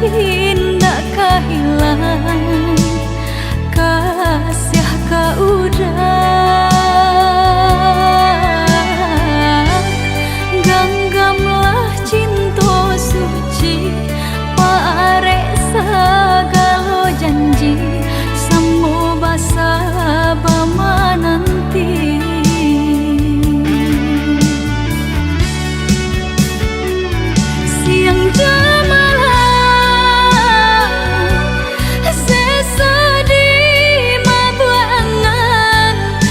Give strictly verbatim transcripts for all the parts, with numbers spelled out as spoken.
Indak ka hilang kasiah ka urang. Ganggamlah cinto suci, parek sagalo janji, samo basaba mananti. Siang jo malam, seso di mabuak angan,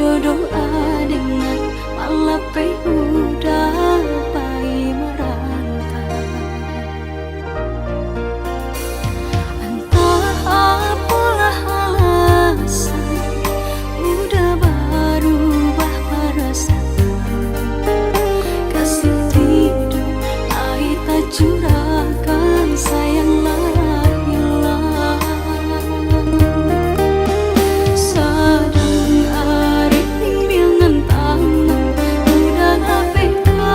Doa dengan malapeh udah pai marantau. Antah apolah alasan, udah barubah parasaan. Kasih tiduik lai tacurahkan, sayang lah ilang. Sadang ari biangan tangan, udah lapeh ka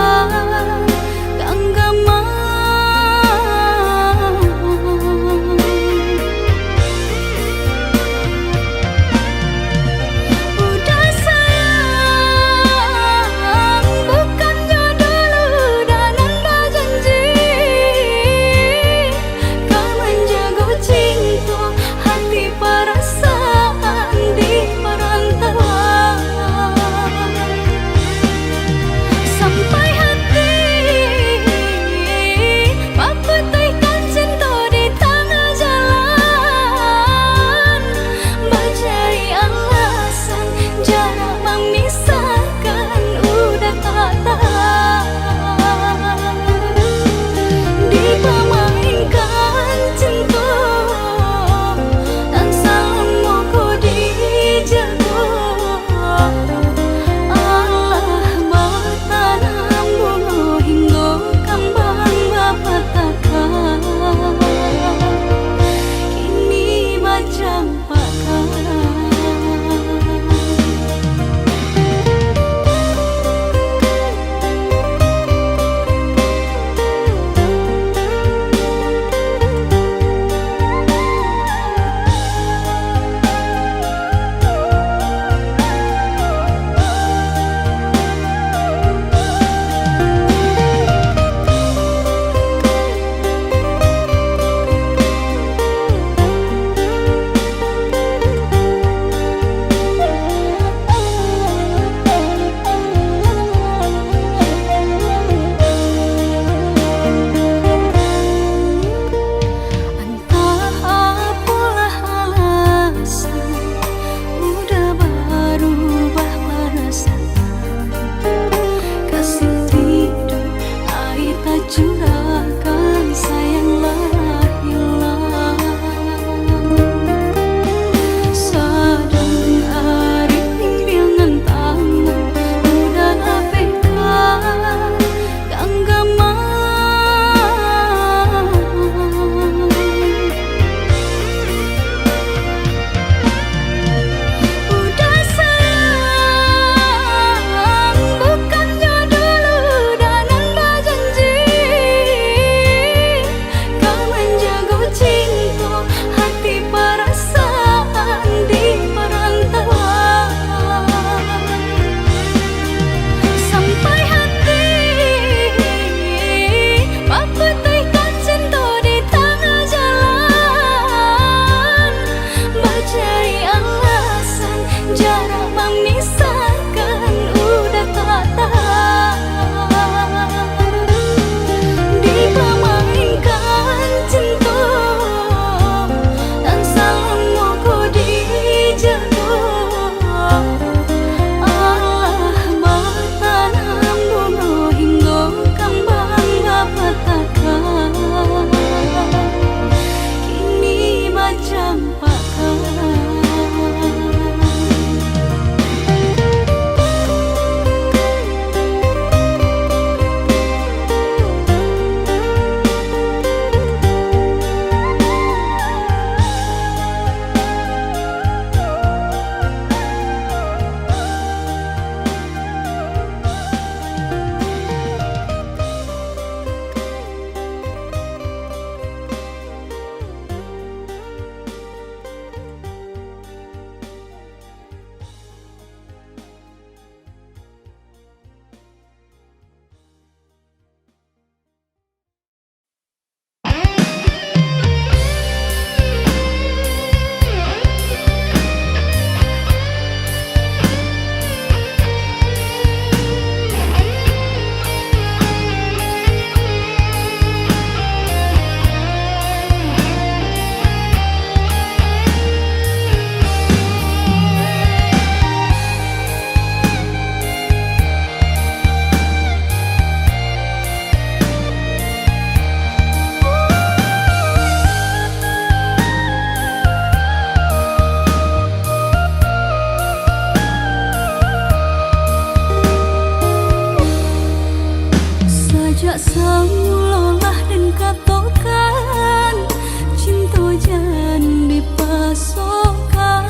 Samulolah den katokan, cinto jan dipasokan.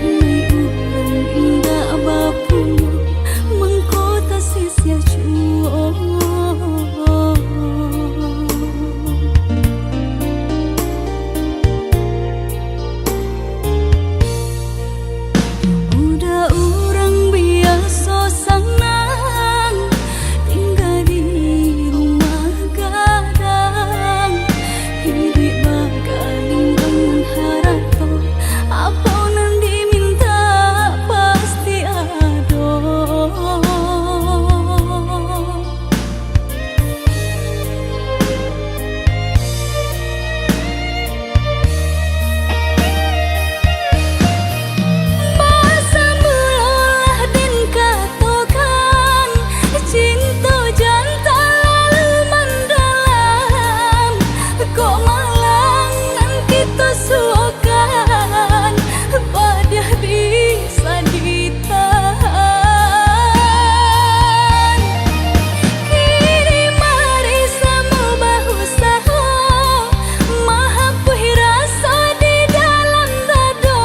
Demi urang indak bapunyo, mangko tasisia juo. Udah urang biaso sanang, tingga di rumah gadang, iduik bakalimbangan harato, apo nan diminta pasti ado. Basamulolah den katokan, cinto jan talalu mandalam. Kok malang nan kito suokan, padiah bisa ditahan. Kini mari samo bausaho, mahapuih raso di dalam dado.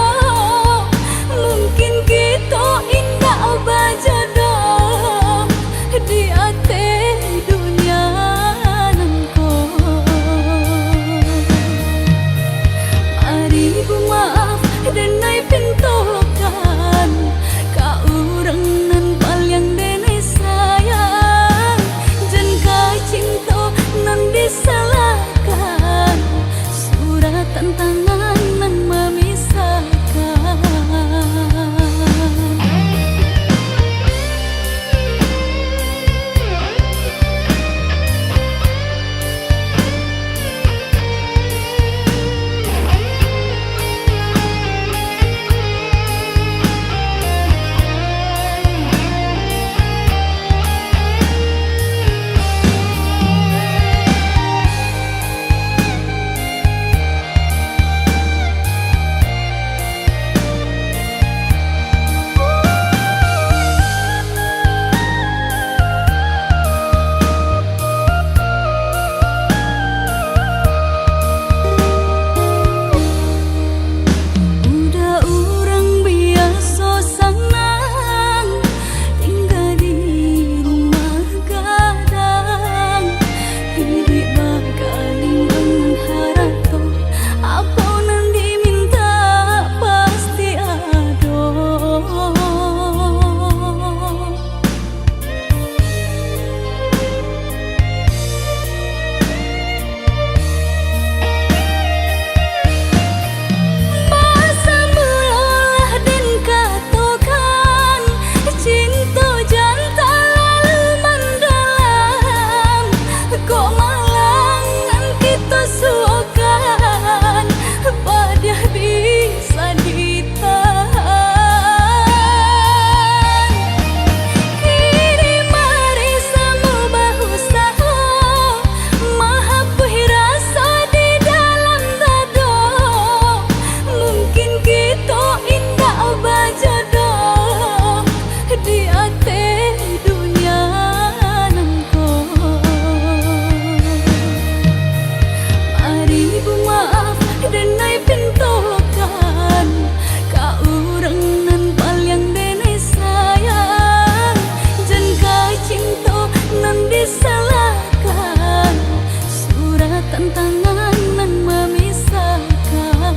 Mungkin kito indak bajodoh di ateh dunia nan ko. Mari bamaaf, denai pintokan, ka urang nan paliang denai sayang. Jan ka cinto nan disalahkan, suratan tangan nan mamisahkan. Udah urang biaso sanang, tingga di rumah gadang, iduik bakalimbangan harato, apo nan diminta pasti ado. Basamulolah den katokan, cinto jan talalu mandalam. Kok malang nan kito suokan, padiah bisa ditahan. Kini mari samo bausaho, mahapuih raso di dalam dado. Mungkin kito indak bajodoh di ateh dunia nan ko. Mari bamaaf, denai pintokan, ka urang nan paliang denai sayang. Jan ka cinto nan disalahkan, suratan tangan nan mamisahkan.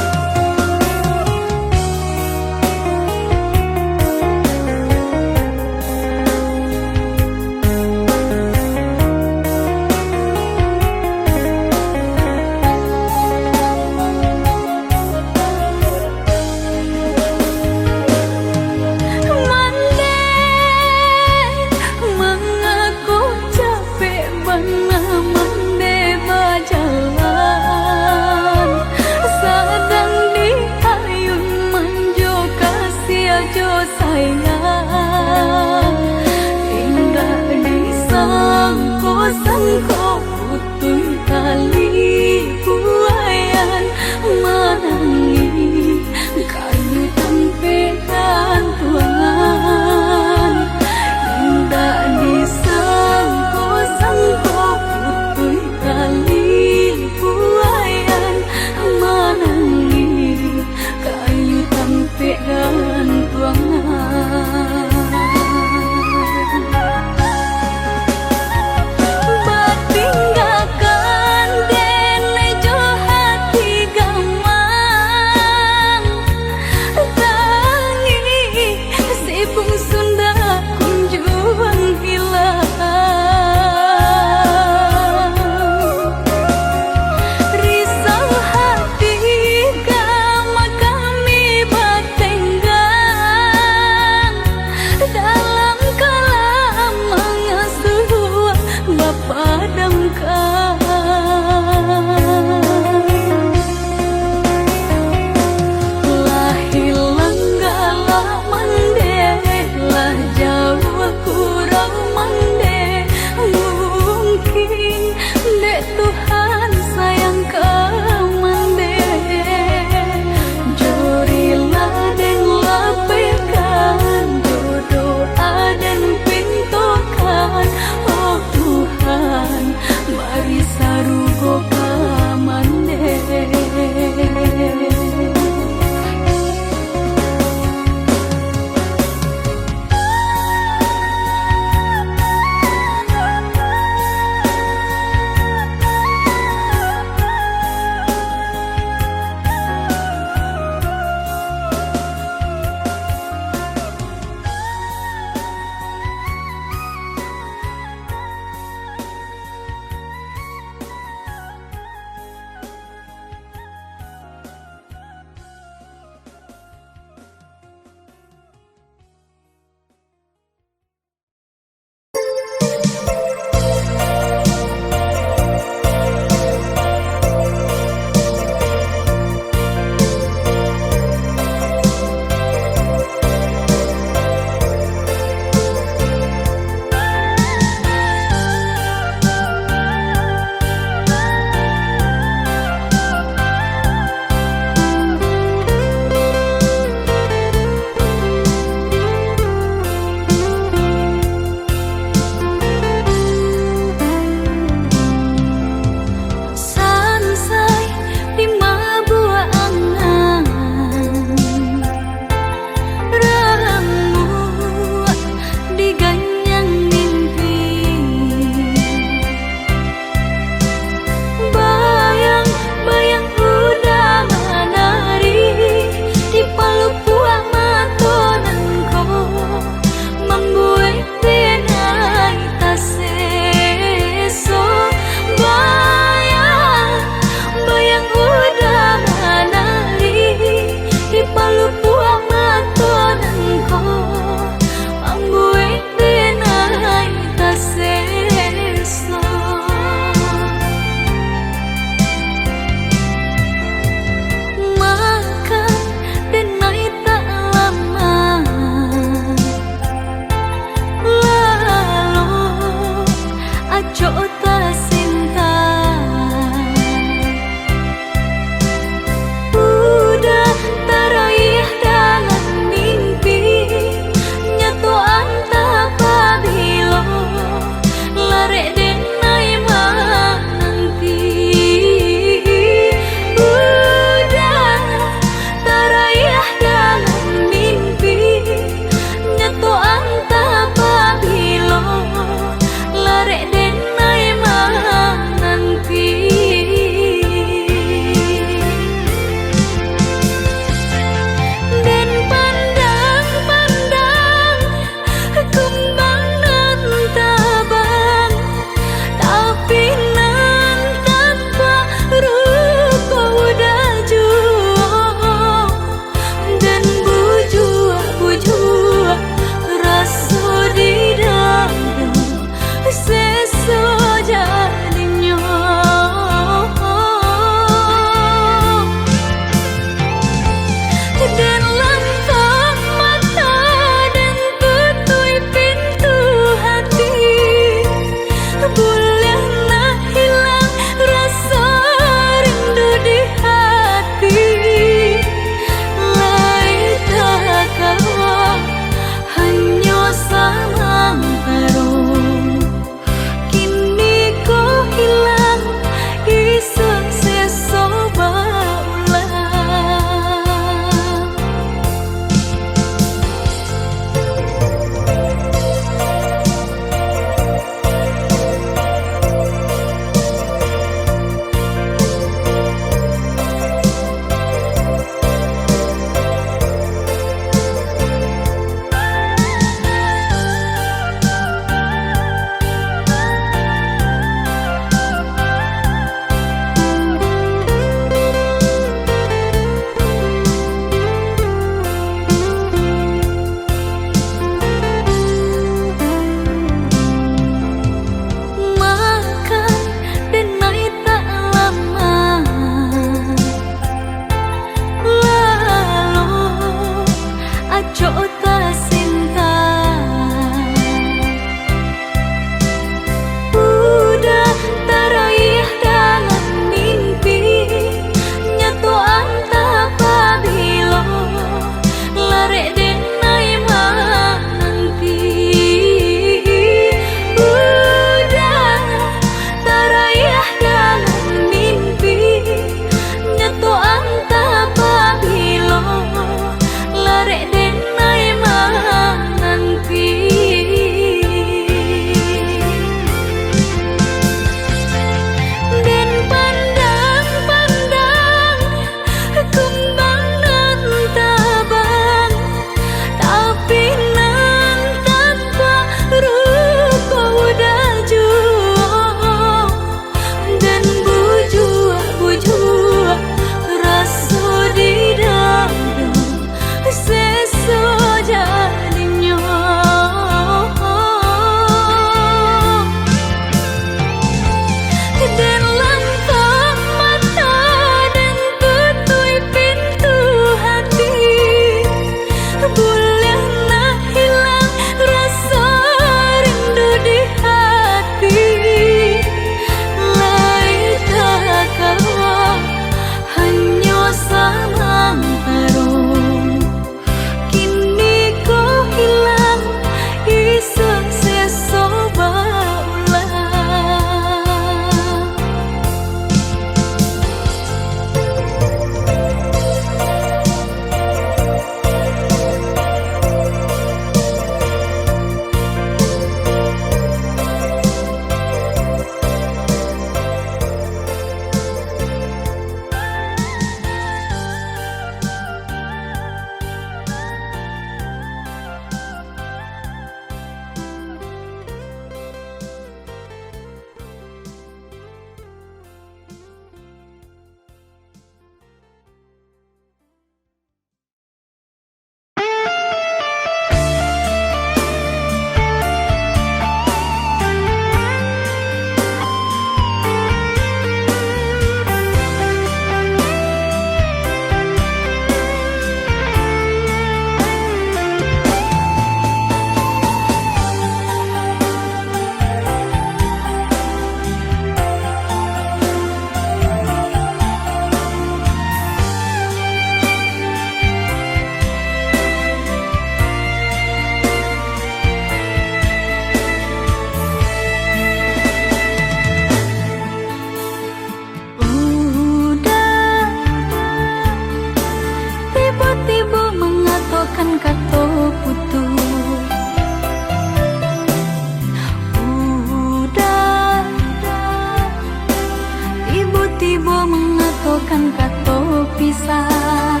Kato pisah.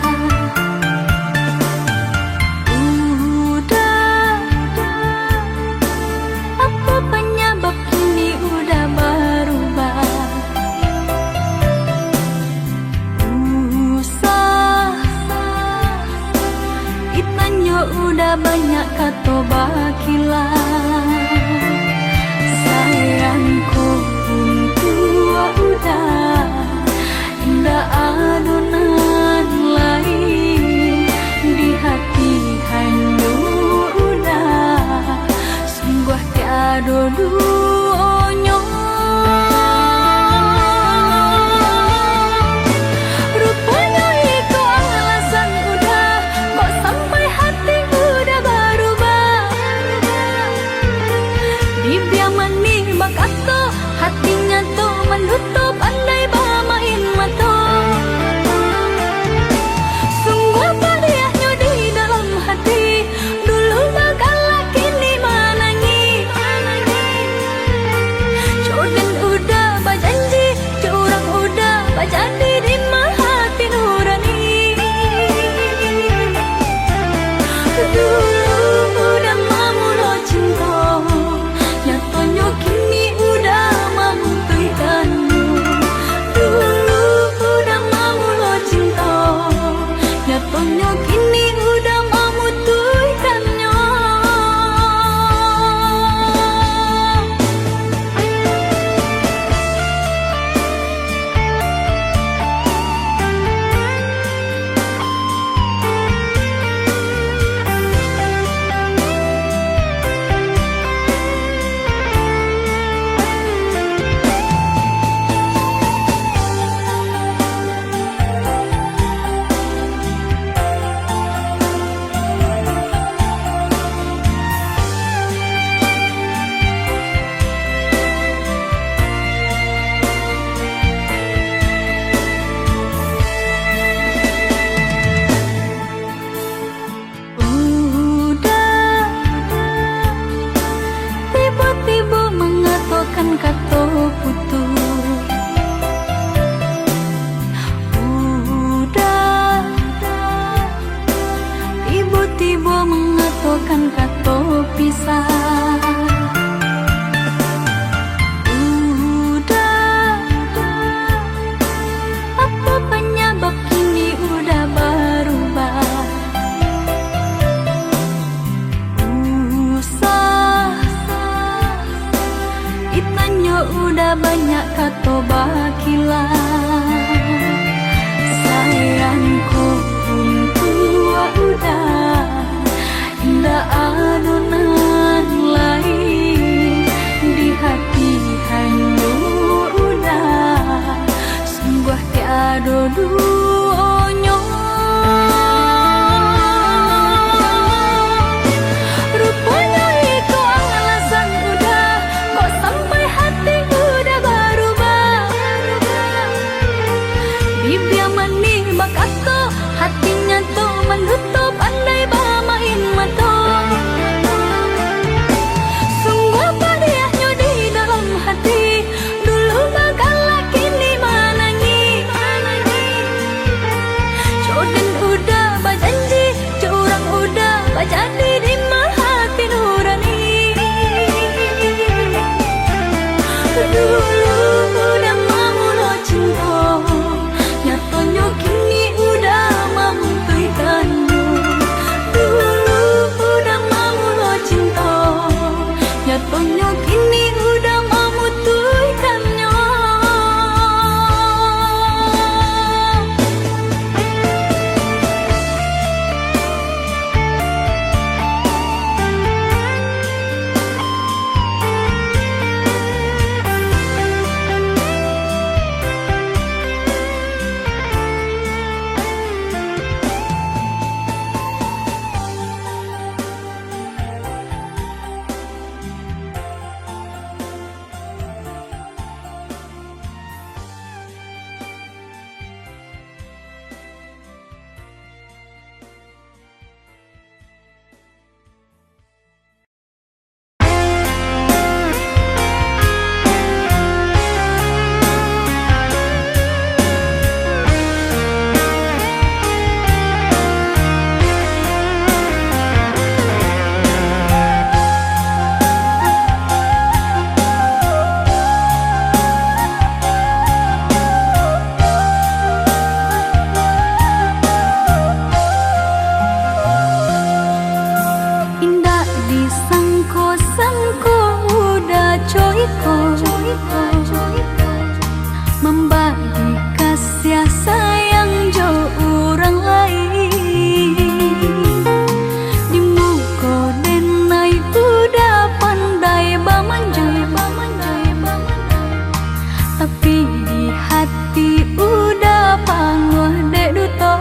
Uda, apo panyabab kini Uda barubah? Usah ditanyo Uda banyak kato bakilah. Sayangku untuak Uda, indak ado nan lain di hati hanyo Uda, sungguah tiado duonyo. Ruponyo iko alasan Uda, kok sampai hati Uda barubah. Mambagi kasiah sayang jo urang lain. Di muko denai Uda pandai bamanjo, tapi di hati Uda panguah dek duto.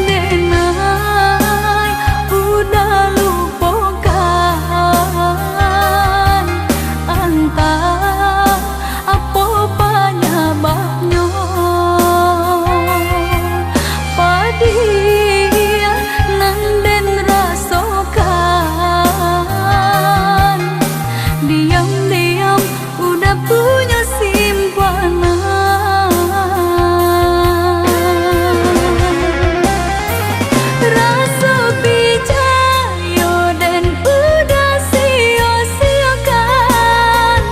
Denai Uda lupokan, antah apo panyabahnyo, padiah nan den rasokan. Diam-diam Uda punyo simpanan. Raso picayo den Uda sio-siokan,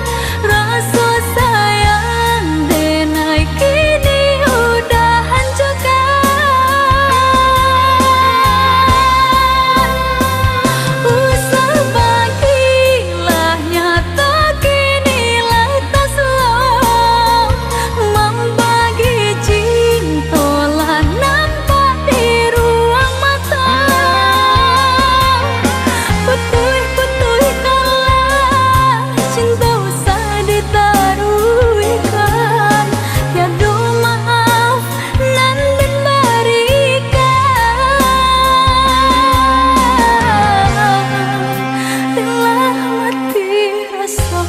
raso sayang denai kini Uda hancokan. Usah bagi lah nyato kini lah tasuo, mambagi cinto lah nampak di ruang mato. Putuih-putuihkanlah cinto usah ditaruihkan, tiado maaf nan den barikan, den lah mati raso.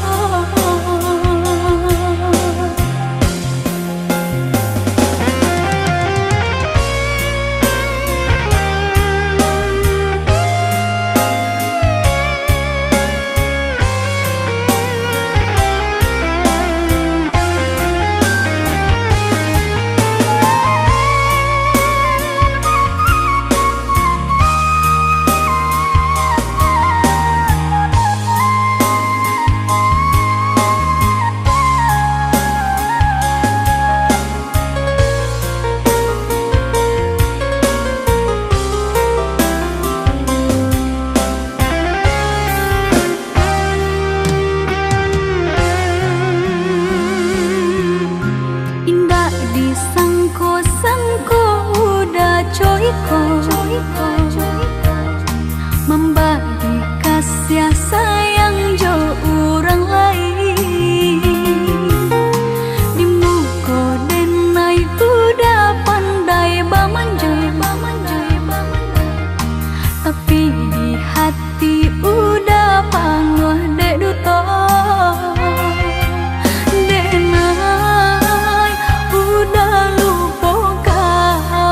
Indak disangko-sangko Uda co iko, mambagi kasiah sayang jo urang lain. Di muko denai Uda pandai bamanjo, tapi di hati Uda panguah dek duto. Denai Uda lupokan,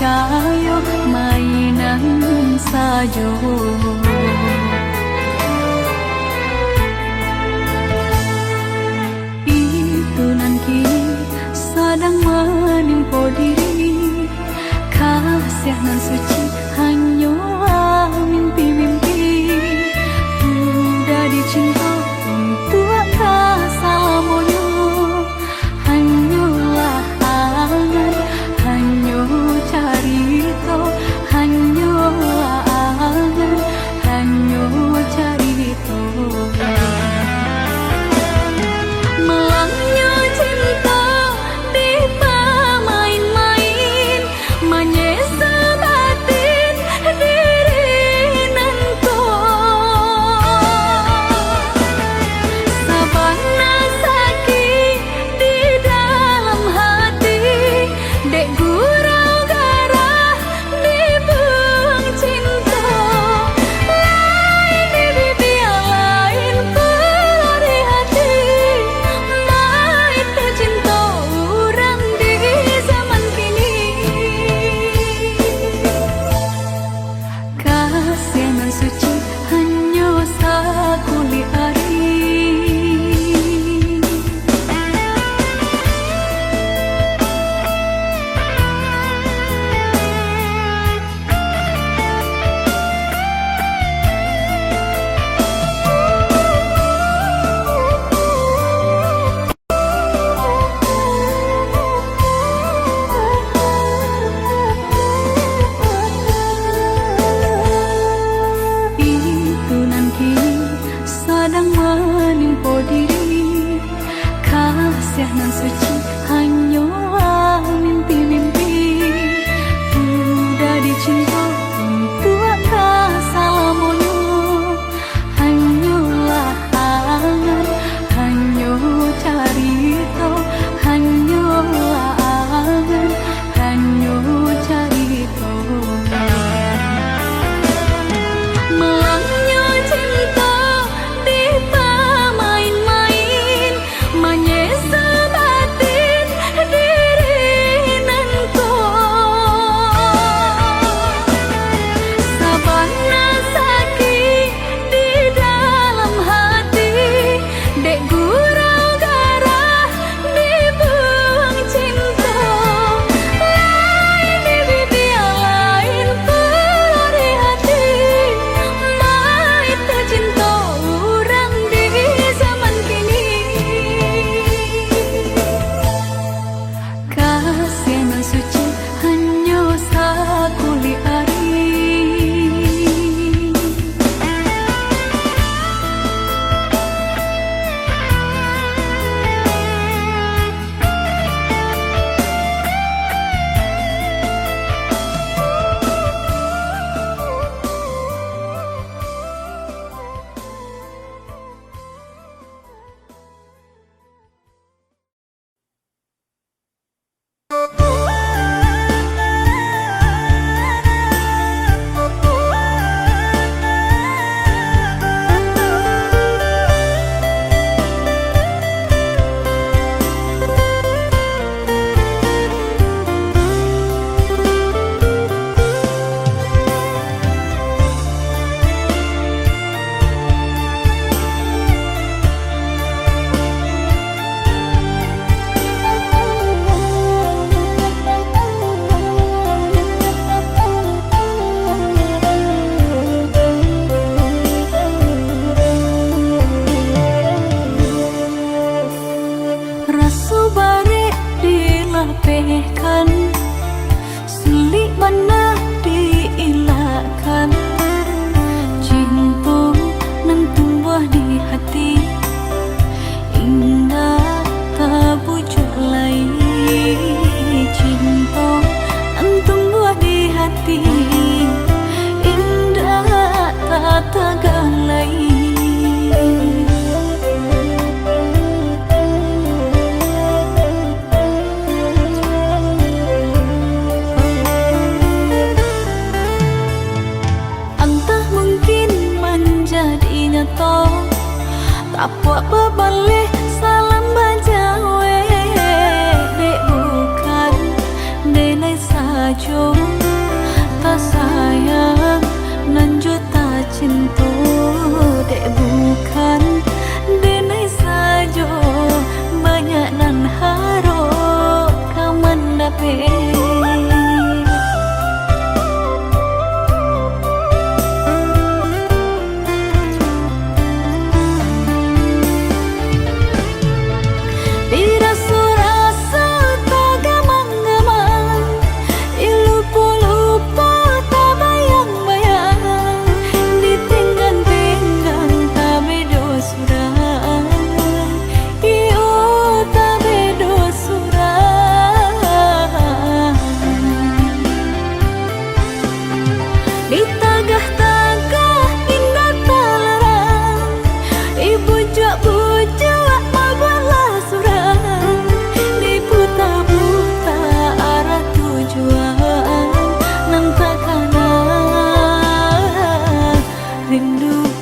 Kayo mainan sajo. Itu nan kini sadang manimpo diri. Kasih nan suci hanyolah mimpi-mimpi. Mudah dicinta untuak ka salamonyo. Hanyolah angan, hanyo carito, hanyolah angan,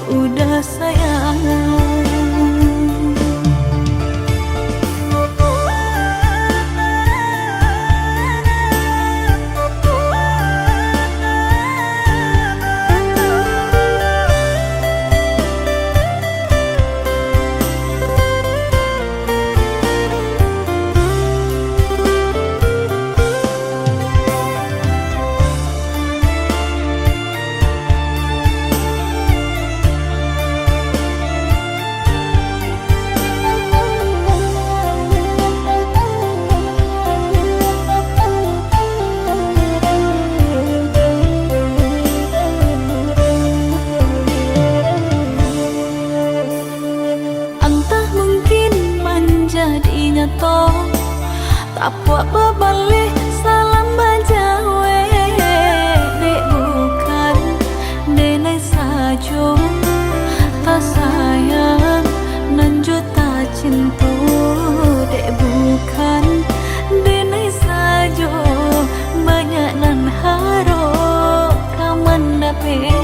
udah sayang. Antah mungkin manjadi nyato, tapuak babaleh salam bajawek, dek bukan denai sajo, tasayang nan jo tacinto, dek bukan denai sajo, banyak nan harok ka mandapek.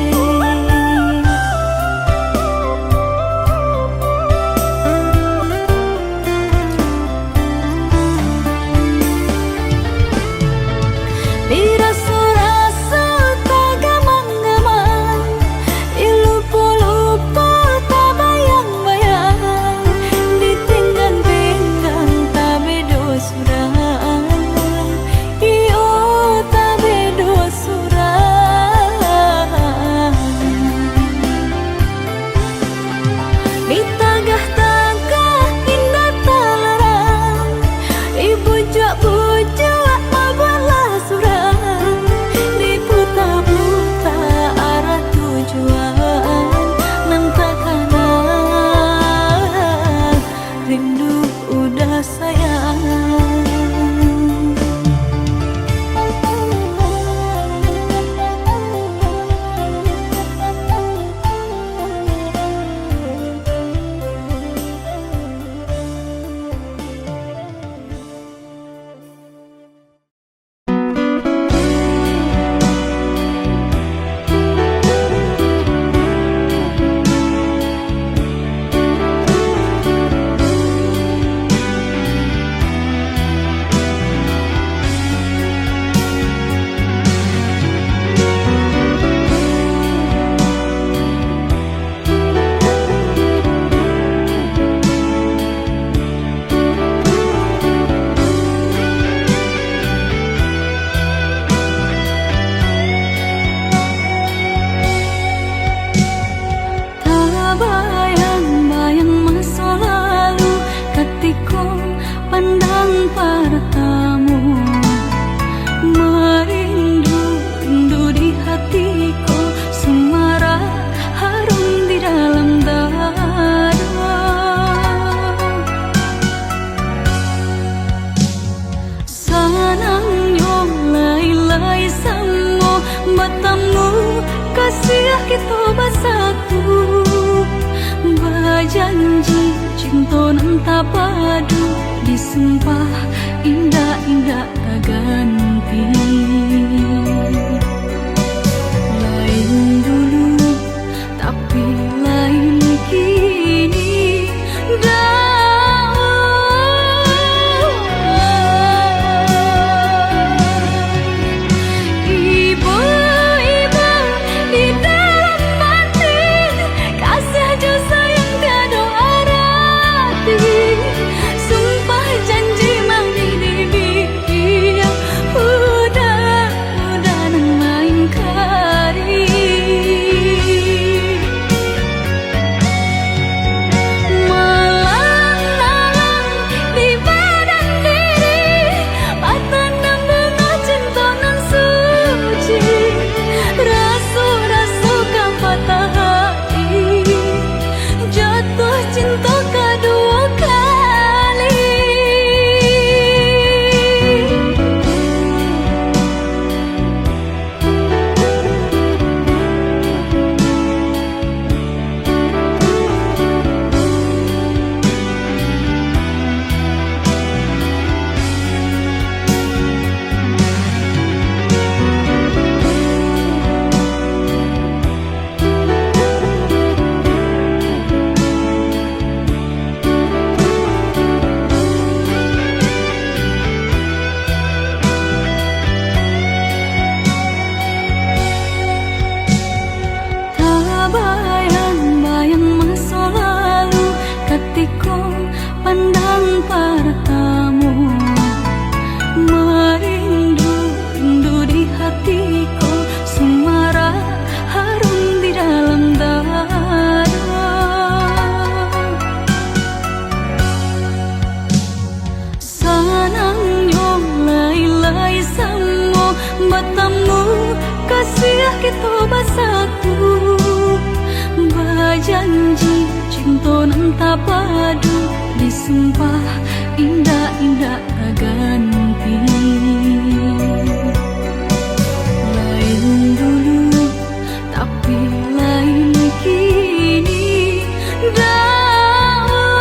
Diraso-raso tagamang-gamang, dilupo-lupo tabayang-bayang, ditenggang-tenggang tabedo surang, iyo, tabedo surang. Ditagah-tagah indak talarang, dibujuak-bujuak babuatlah surang, diputa-puta arah tujuan, nan takana rindu udah sayang. Tabayang-bayang maso lalu, katiko pandang partamo, marindu-rindu di hati ko, sumarak harum di dalam dado. Sanangnyo lai-lai samo batamu, kasiah kito basatu, bajanji cinto nan tapadu, disumpah indak-indak taganti. Lain dulu, tapi lain kini, dahulu. Ibo-ibo di dalam ati, kasiah jo sayang tiado arati. Sumpah janji manih di bibia, udah Janji cinto nan tapadu, disumpah indak-indak taganti. Lain dulu, tapi lain kini, dahulu.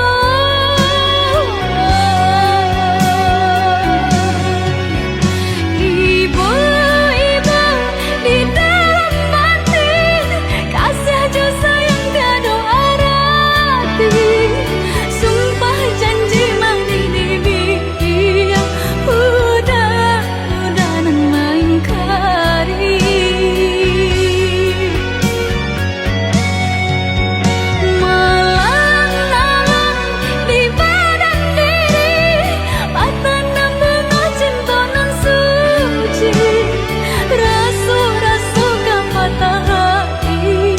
Ibu-ibu di dalam batin, kasih jo sayang tiado arati. Sumpah janji manih di bibia, udah, udah nan maingkari. Malang-alang di badan diri, batanam bunga cinto nan suci. Raso-raso ka patah hati,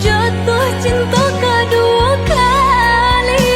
jatuah cinto kaduo kali.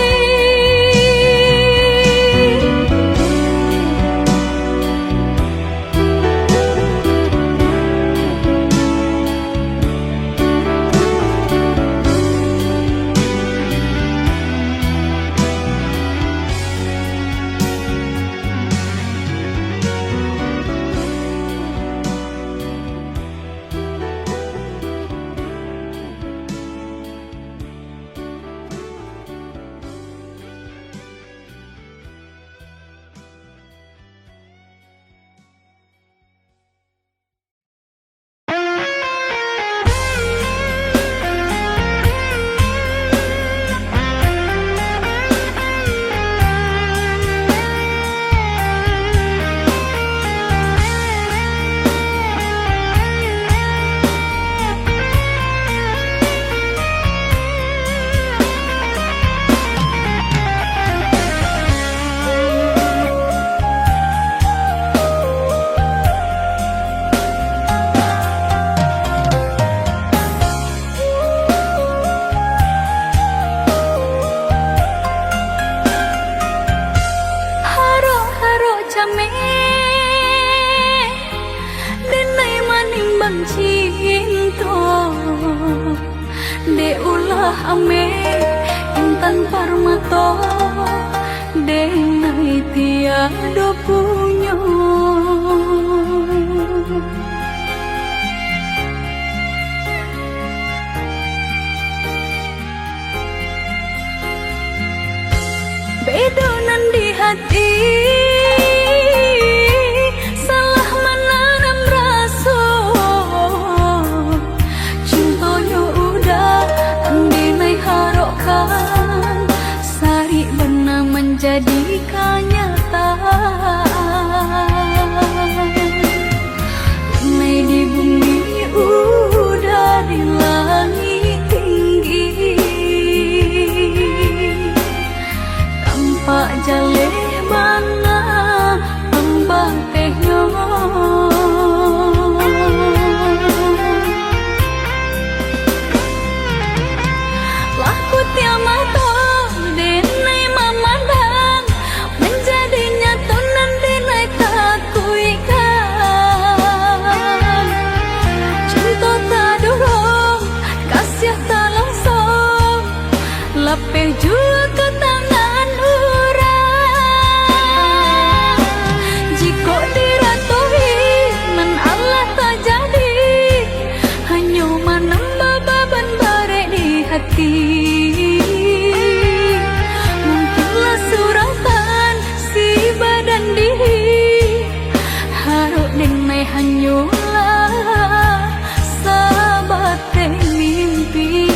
Harok-harok cameh, denai manimbang cinto. Dek ulah ameh intan parmato, denai tiado punyo. Bedo nan di hati, salah mananam raso. Cintonyo udah denai harokkan, sarik bana manjadi kanyataan. Lai di bumi, udah di langik tinggi, tampak jaleh bana ambatehnyo. Lah putiah mato denai mamandang, manjadi nyato nan denai takuikkan. Cinto tadorong, kasiah talangsong, lapeh juo ka tangan urang. Jikok diratohi, nan alah tajadi, hanyo manambah baban barek di hati. Mungkinlah suratan si badan diri, harok denai hanyolah sabateh mimpi.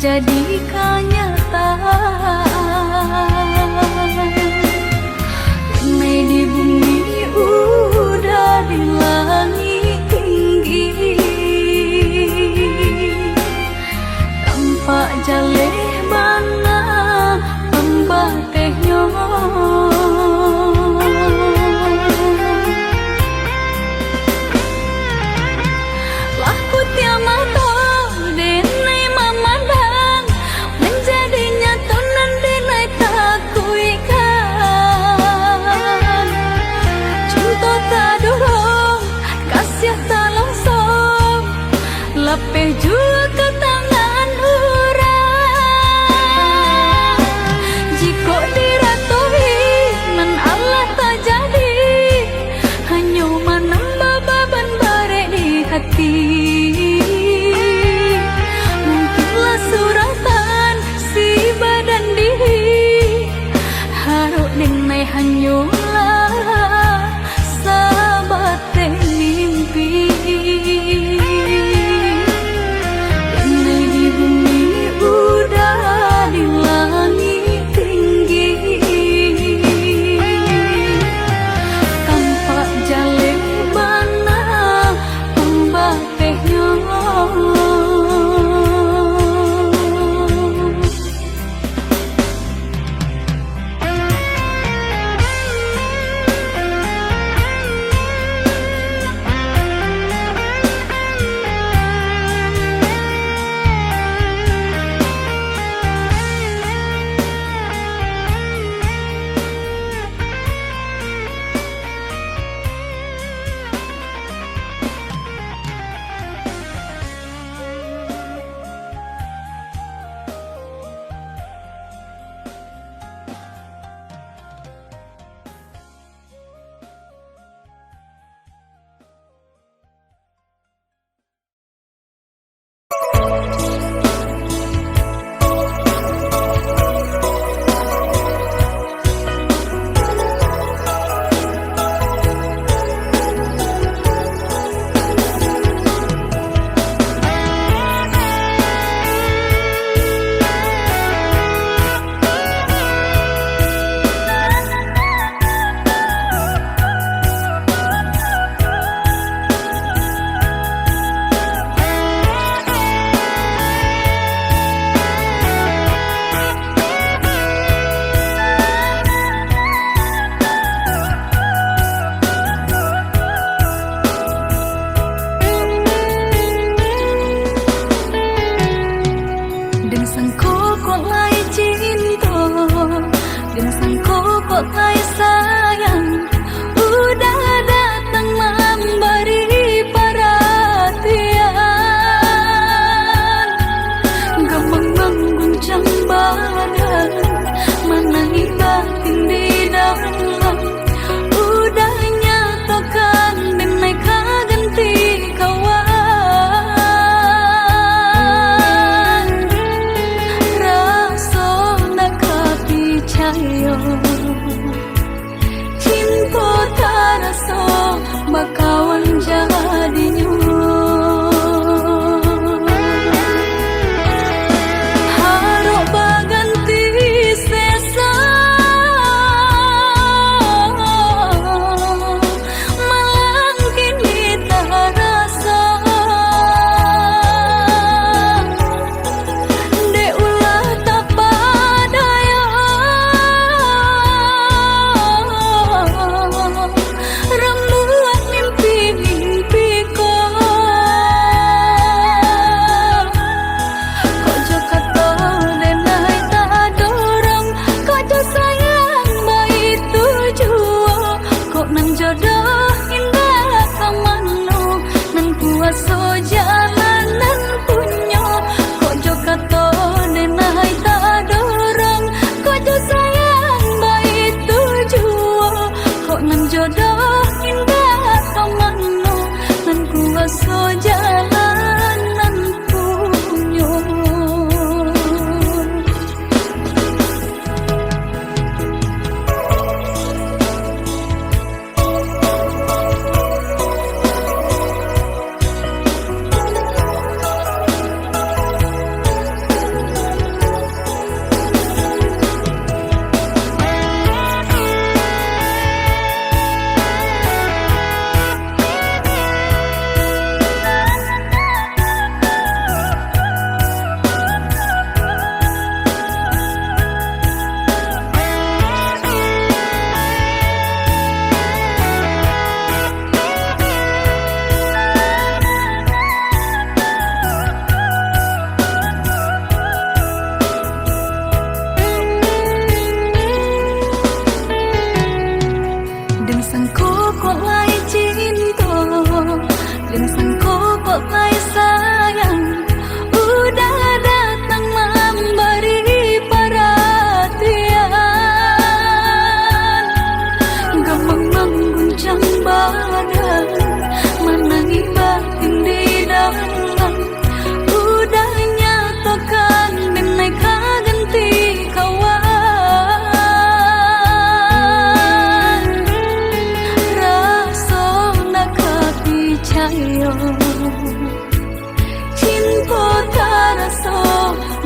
jadi kanyataan. Denai di bumi, udah di langik tinggi, tampak jaleh bana pambatehnyo. Lah putiah mato denai mamandang, manjadi nyato nan denai takuikkan. Cinto tadurung, kasiah talongsong, lapeh juo ka tangan urang. Jikok diratoi nan alah tajadi, hanyo manambah baban barek di hati. Mungkinlah suratan si badan diri, harok denai hanyolah sabateh mimpi. Denai di bumi, udah di langik tinggi, tampak jaleh bana pambatehnyo.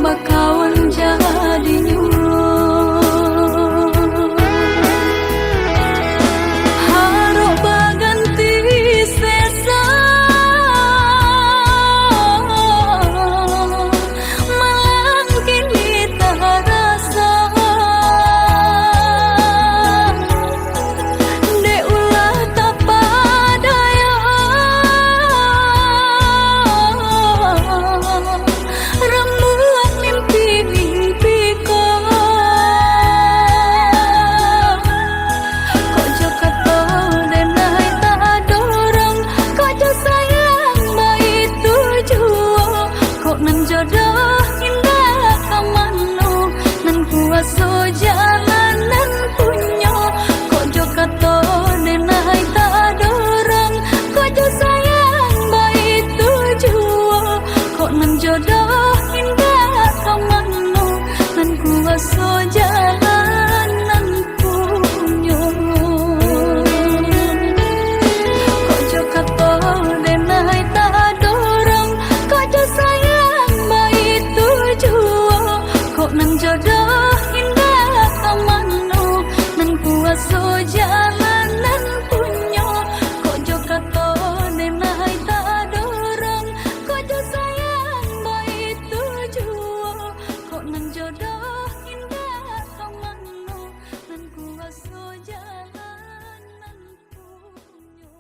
bakawan jadinyo. Harok baganti sesa, malang kini tarasa. Dek ulah tapadaya, rambuak mimpi-mimpi ko. Kok jo kato denai tadorong, kok jo sayang baitu juo. Kok nan jodoh indak ka mano, nan kuaso jalan nan punyo. Kok jo kato denai tadorong, kok jo sayang baitu juo. Kok nan jodoh indak ka mano, nan kuaso jalan nan punyo. Kok jo kato denai tadorong, kok jo sayang baitu juo. Kok nan jodoh indak ka mano, nan kuaso jalan nan punyo. Kok jo kato denai tadorong, kok jo sayang baitu juo. Kok nan jodoh indak ka mano, nan kuaso jalan nan punyo.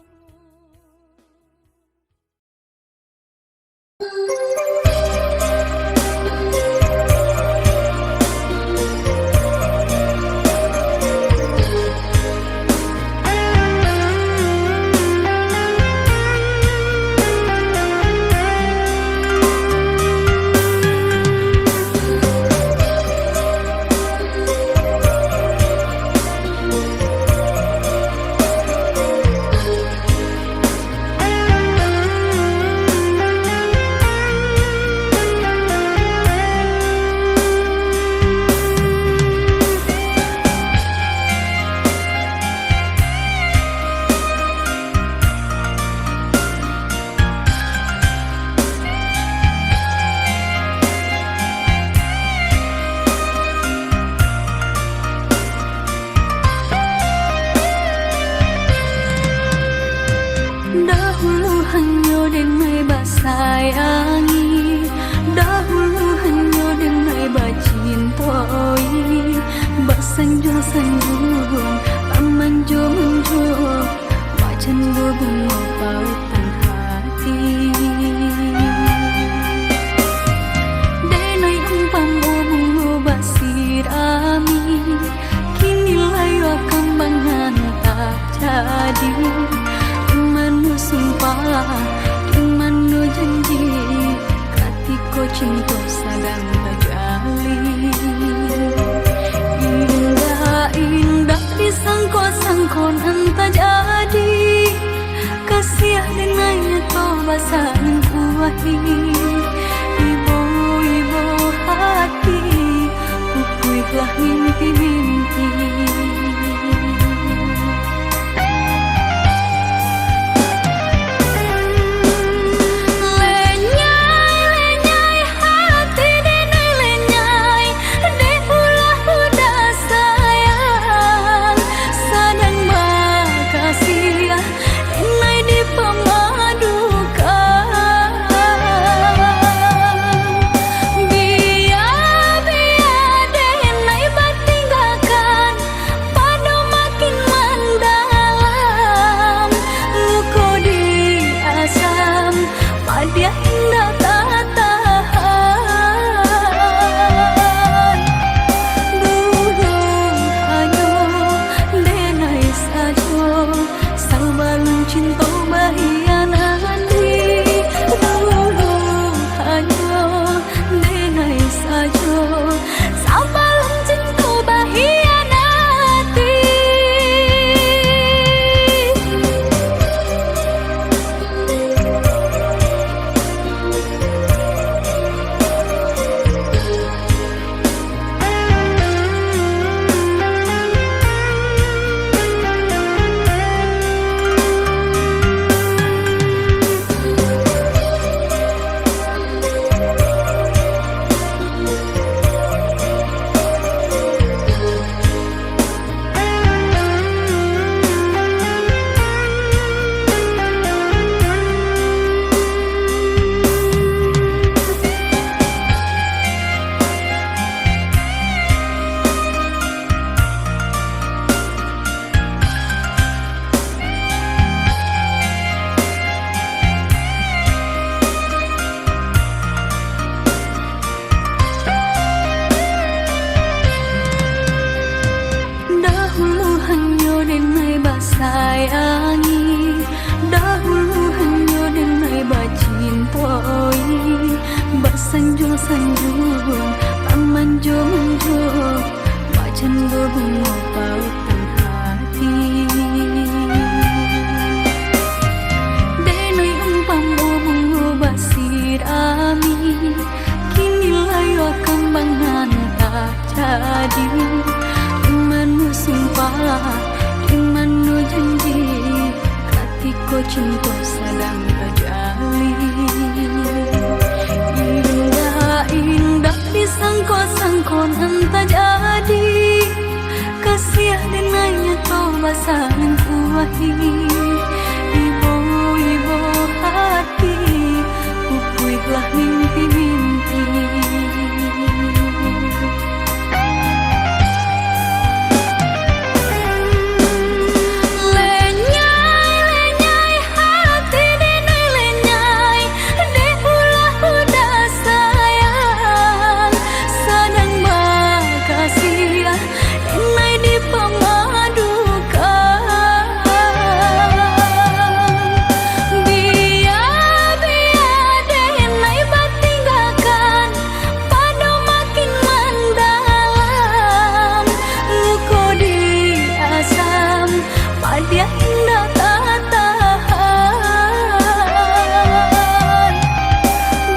Dahulu hanyo denai basayangi, dahulu hanyo denai bacintoi, basanjuang-sanjuang, bamanjo-manjo, bacando bungo pautan hati. Denai umpamo bungo basirami, kini layua kambangan tak jadi. Mano sumpah, mano janji, katiko cinto sadang tajalin. Indak-indak disangko-sangko nan tajadi. Kasiah denai nyato basa nan kuahi. Ibo-ibo hati, pupuihlah mimpi-mimpi. Lenyai, lenyai hati denai lenyai, dek ulah budak sayang, sadang bakasiah, denai dipamadukan. Bia, bia denai batingga Sanjuang, bamanjo-manjo, bacando bungo pautan hati. Denai umpamo bungo basirami, kini layua kambangan tajadi. Di mano sumpah, di mano janji, katiko cinto sadang tajali. Indak, indak disangko-sangko nan tajadi. Kasiah denai nyato basalingkuahi. Ibo-ibo hati, pupuihlah mimpi-mimpi. Lenyai, lenyai hati denai lenyai, dek ulah budak sayang, sadang bakasiah denai dipamadukan. Bia, bia denai batinggakan, pado makin mandalam, luko di asam, padiah indak tatahan.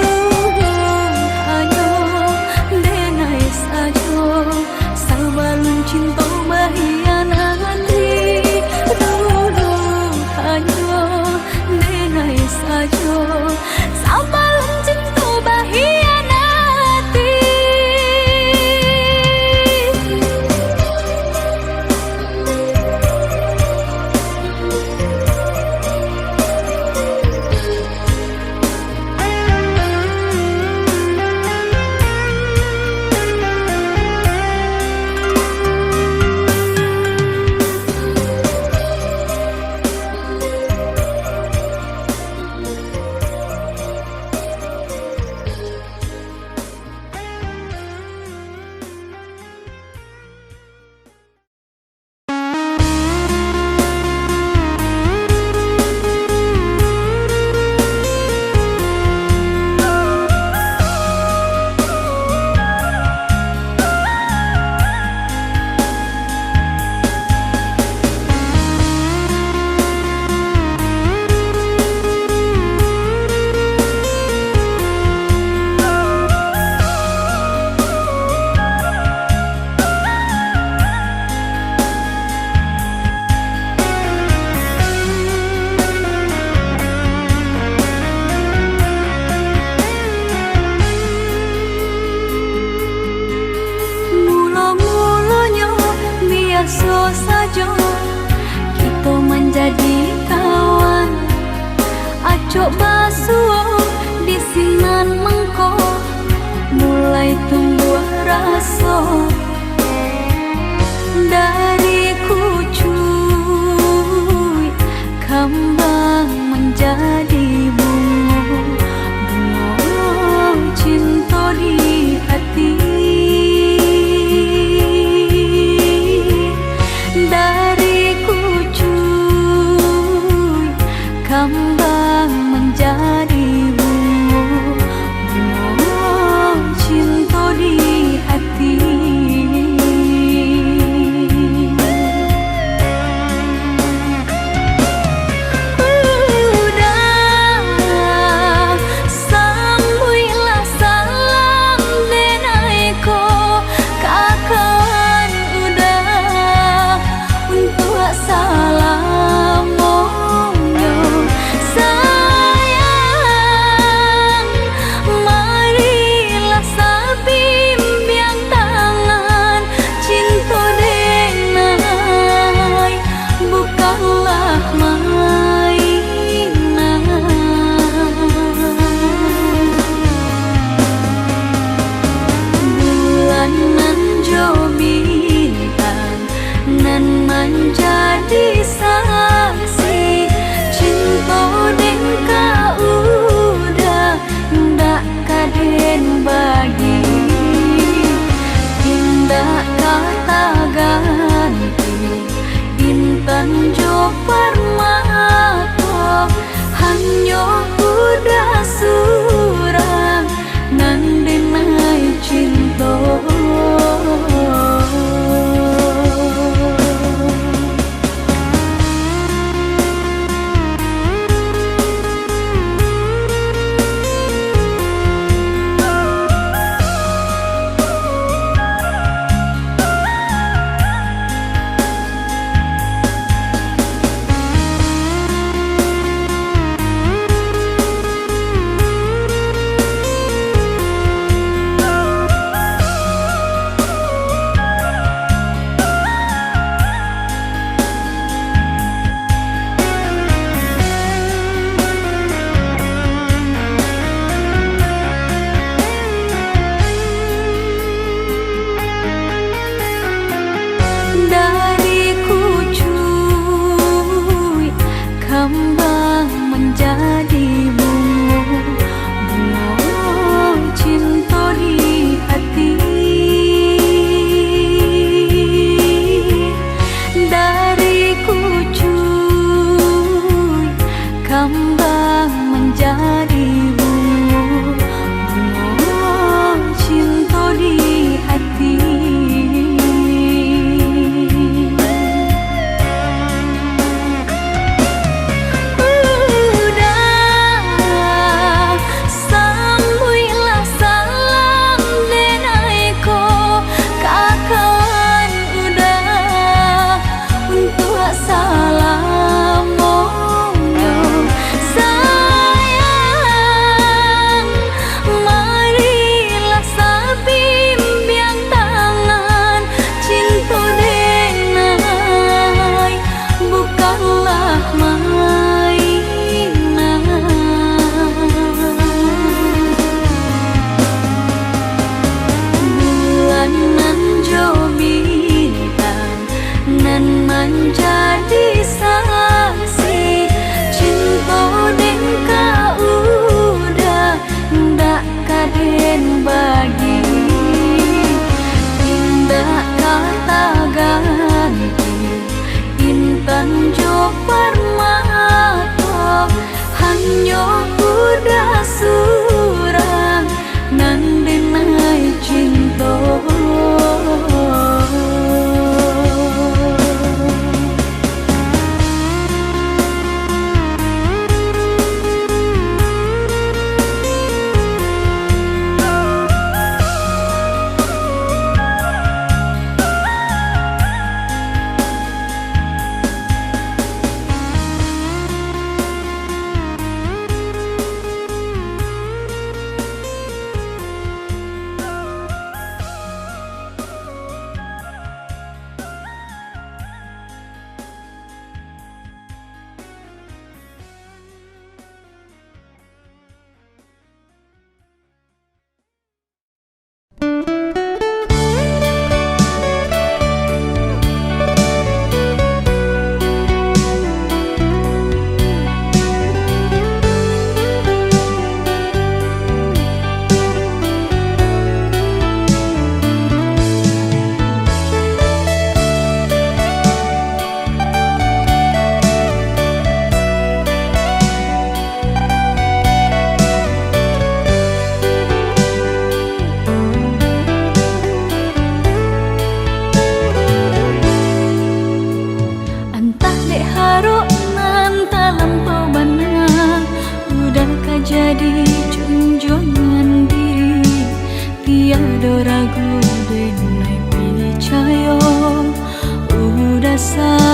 Duduang hanyo denai sajo, sabalun cinto bahianati. Duduang hanyo denai sajo, sabalun cinto bahianati. Mulo-mulonyo biaso sajo kito manjadi kawan. Acok basuo di sinan mangko, mulai tumbuah raso. Dari kucuik kambang manjadi bungo, bungo cinto di ati. Dari kucuik kambang manjadi bungo, bungo cinto di ati. Uda, sambuiklah salam denai ko, ka kawan Uda untuak salamonyo. Sayang, marilah sabimbiang tangan, cinto denai bukanlah mainan. Bulan nan jo bintang nan manjadi saksi, cinto den ka Uda indak ka den bagi, indak ka taganti intan jo parmato, hanyo Uda surang nan den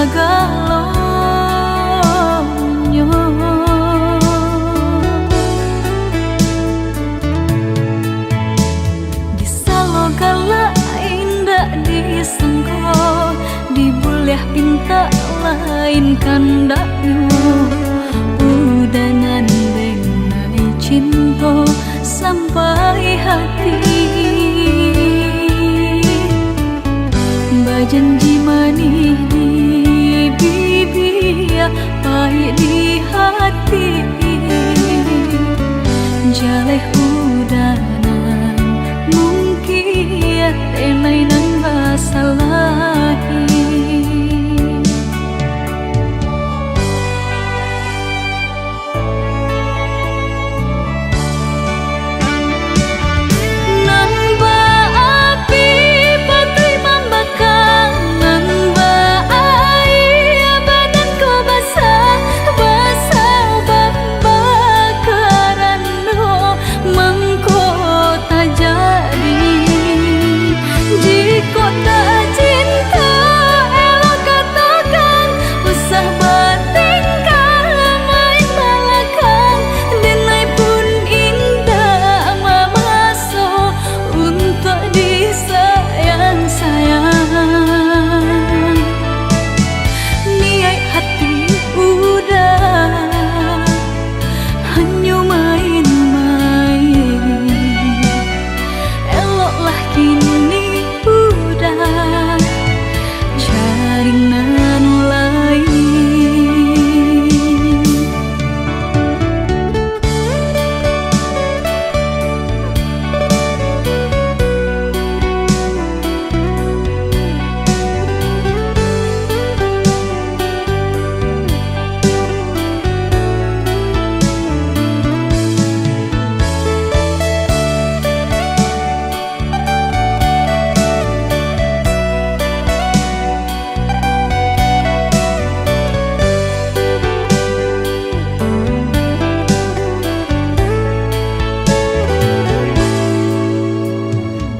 sagalonyo. Di salo galak indak disangko, di buliah pintak lain kandaknyo. Uda nan denai cinto sampai hati. Bajanji manih di bibia, pahik di hati. Jaleh uda nan mungkin, denai nan basalahi. Nan baapi patuik mambakar, nan baaia badan ko basa, basabab bakaran doh mangko tajadi. Jikok tak cinto, elok katokan, usah batingkah main balakang, denai pun indak mamaso untuak disayang-sayang. Niaik hati uda hanyo main-main. Eloklah kini uda cari nan lain.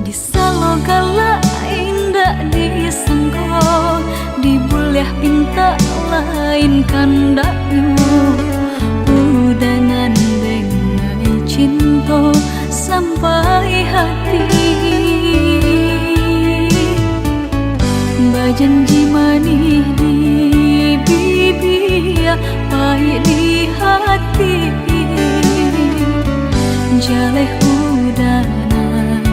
Di salo galak indak disangko, di buliah pintak lain kandaknyo. Uda nan denai cinto sampai hati. Bajanji manih di bibia, pahik di hati. Jaleh uda nan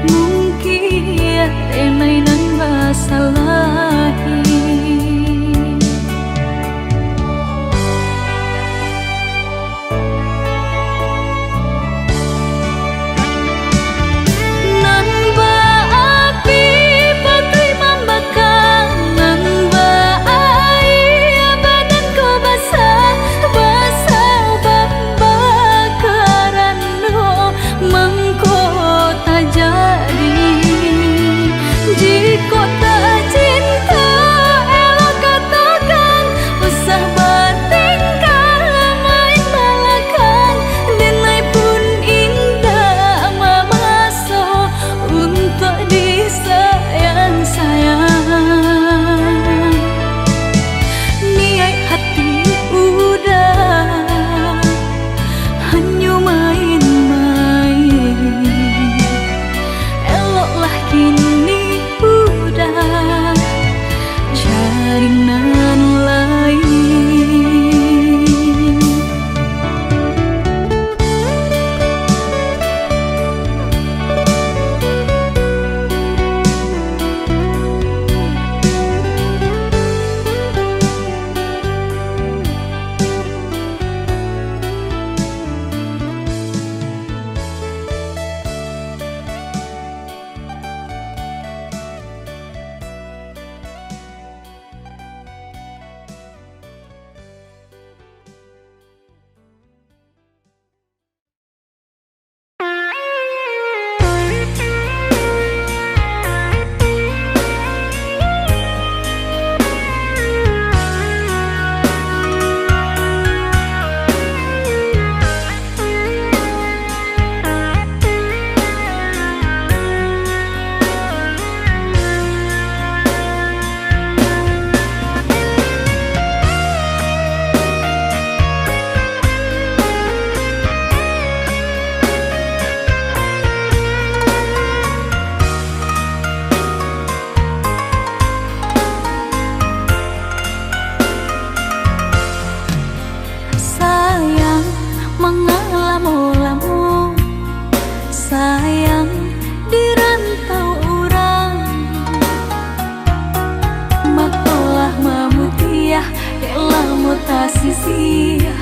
mungkin, denai nan basalahi. Nan baapi patuik mambakar, nan baaia badan ko basa, basabab bakaran doh Sayang di rantau urang, mato lah mamutiah, dek lamo tasisiah.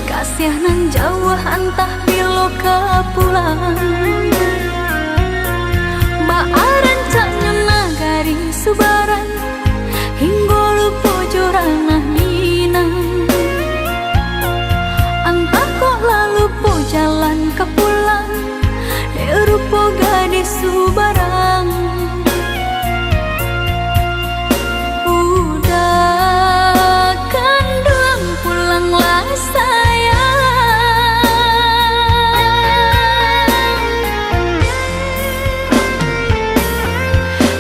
Kasiah nan jauah antah bilo ka pulang. Baa rancaknyo nagari subarang, hinggo lupo jo ranah Minang. Antah kok lah lupo jalan ka pulang, dek rupo gadih subarang. Uda kanduang, pulanglah sayang.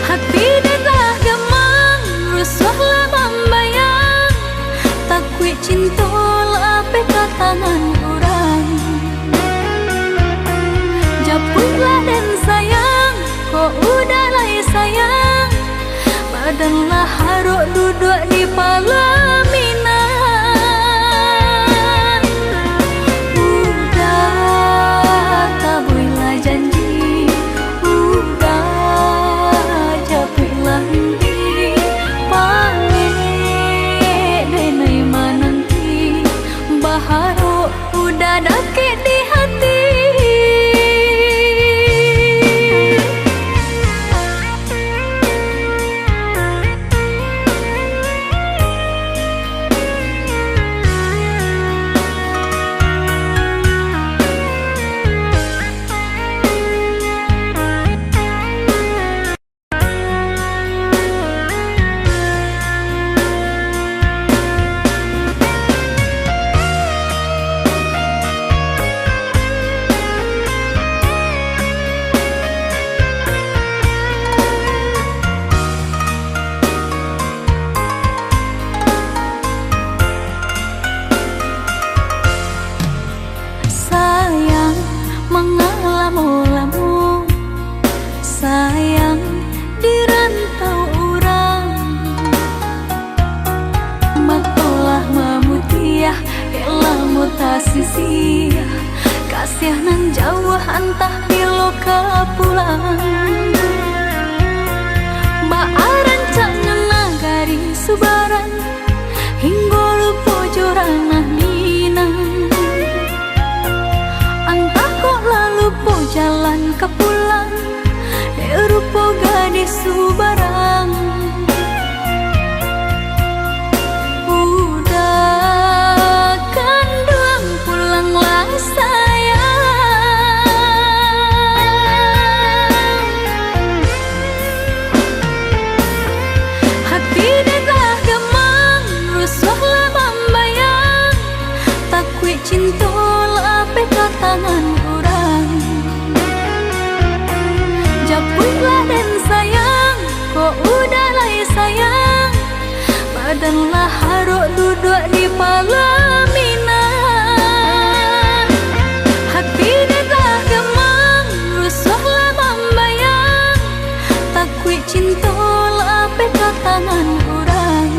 Hati den lah gamang, rusuah lah mambayang, takuik cinto lapeh ka tangan urang. Japuiklah den sayang, kok Uda lai sayang, badan lah harok duduak di palaminan. Uda tabuihlah janji, Uda japuiklah janji, pangek den ai mananti, baharok Uda dakek di hati. Sayang, manga lamo-lamo, sayang di rantau urang. Mato lah mamutiah, dek lamo tasisiah. Kasiah nan jauah antah bilo ka pulang. Baa rancaknyo nagari subarang, hinggo lupo jo ranah Minang. Antah kok lah lupo jalan ka pulang, dek rupo gadih subarang. Uda kanduang, pulanglah sayang. Hati den lah gamang, rusuah lah mambayang, takuik cinto lapeh ka tangan urang. Japuiklah den sayang, kok Uda lai sayang, badan lah harok duduak di palaminan. Hati den lah gamang, rusuah lah mambayang, takuik cinto lapeh ka tangan urang.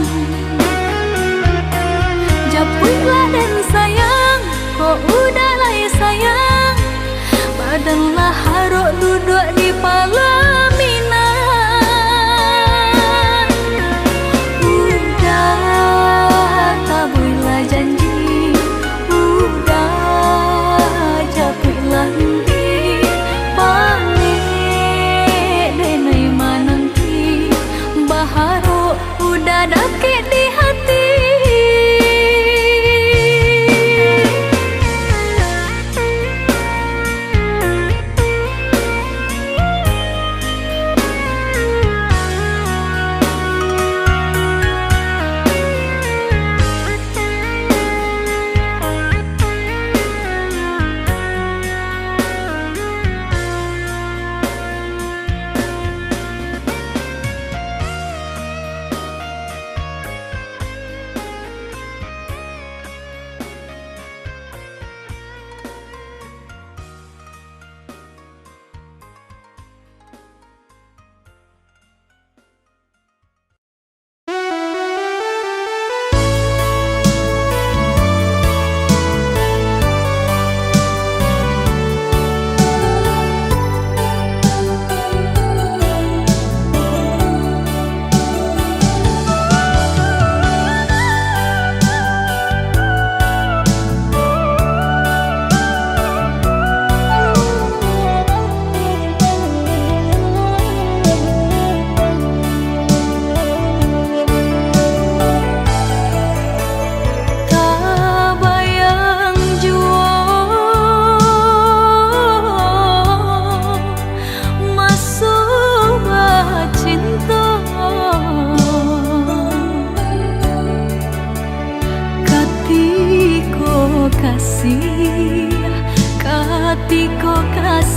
Japuiklah den sayang, kok Uda lai sayang, badan lah harok duduak di palaminan. Uda tabuihlah janji, Uda japuiklah janji, pangek den ai mananti, baharok Uda dakek di hati.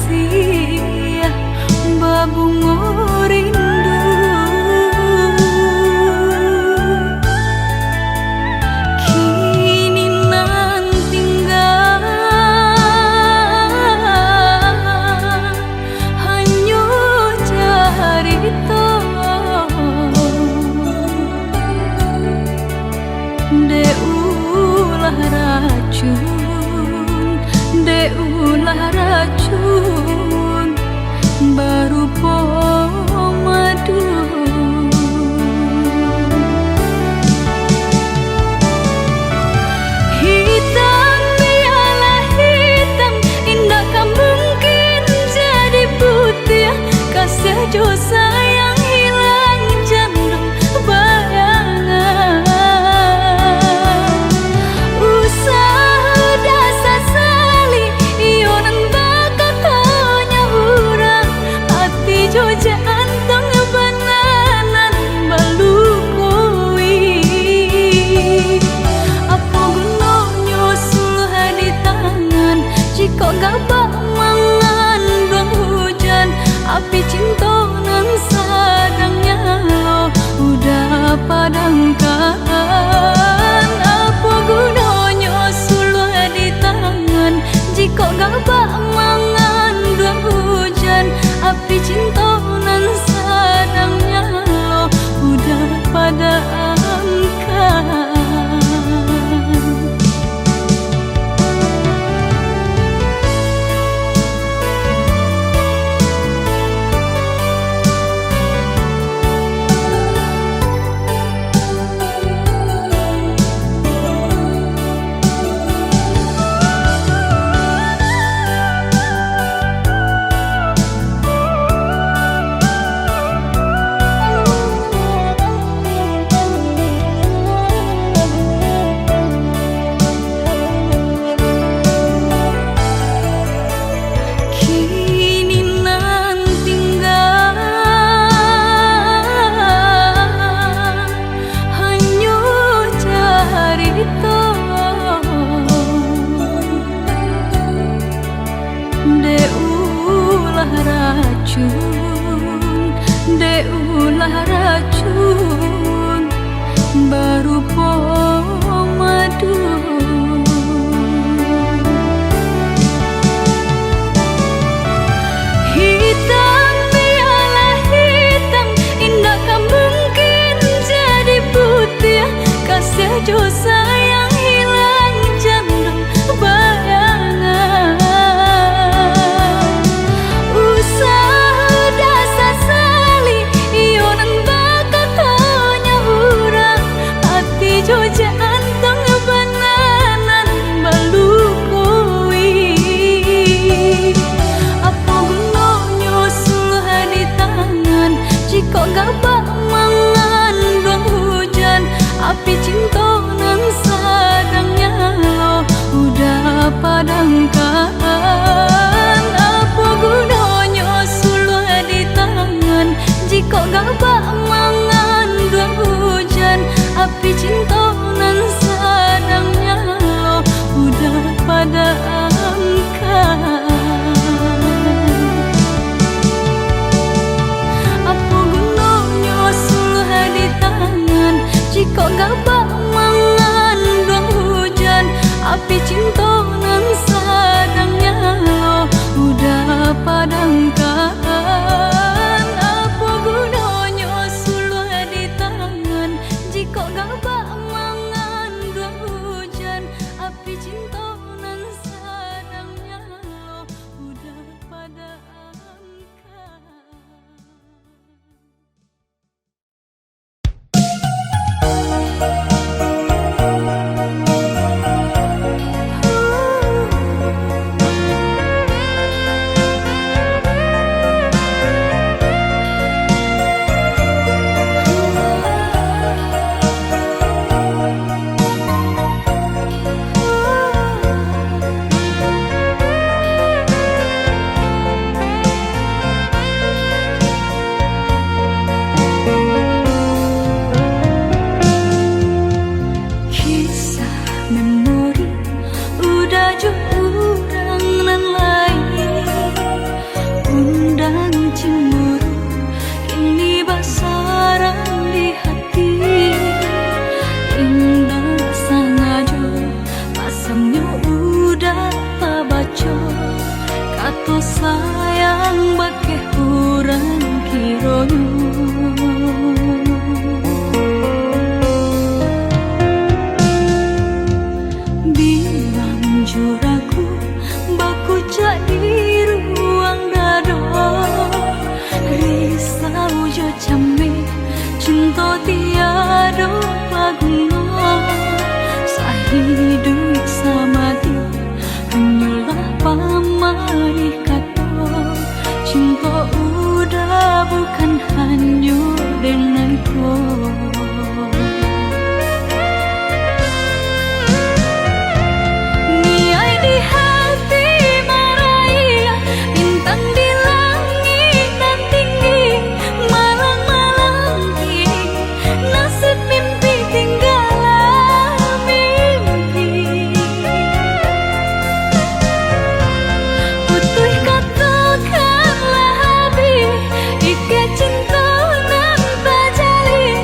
Siah babungo rindu, kini nan tingga hanyo carito. Dek ulah racun, dek ulah racun, barupo madu. Hitam bialah hitam, indak ka mungkin jadi putiah. Kasiah jo sayang hilang jando bayangan. Usah dah sasali, iyo nan bakatonyo urang, ati jo jantuang bana nan balukoi. Apo gunonyo suluah di tangan, jikok gabak manganduang hujan? Api cinto nan sadang nyalo udah padamkan. Apo gunonyo suluah di tangan, jikok gabak manganduang hujan? Api cinto nan sadang nyalo udah padamkan. Kini nan tingga hanyo carito. Dek ulah racun, dek ulah racun, barupo madu. Hitam bialah hitam, indak ka mungkin jadi putiah. Kasiah jo sayang hilang jando bayangan. Usah dah sasali, iyo nan bakatonyo urang, ati jo jantuang bana nan balukoi. Apo gunonyo suluah di tangan, jikok gabak manganduang hujan? Api cinto nan Cinto udah bukan hanyo dengan ko. Niai di hati maraiak, bintang di langik nan tinggi, malang-malang kini nasib mimpi tinggalan mimpi. Putuih katokanlah abih, ikek cinto nan tajalin,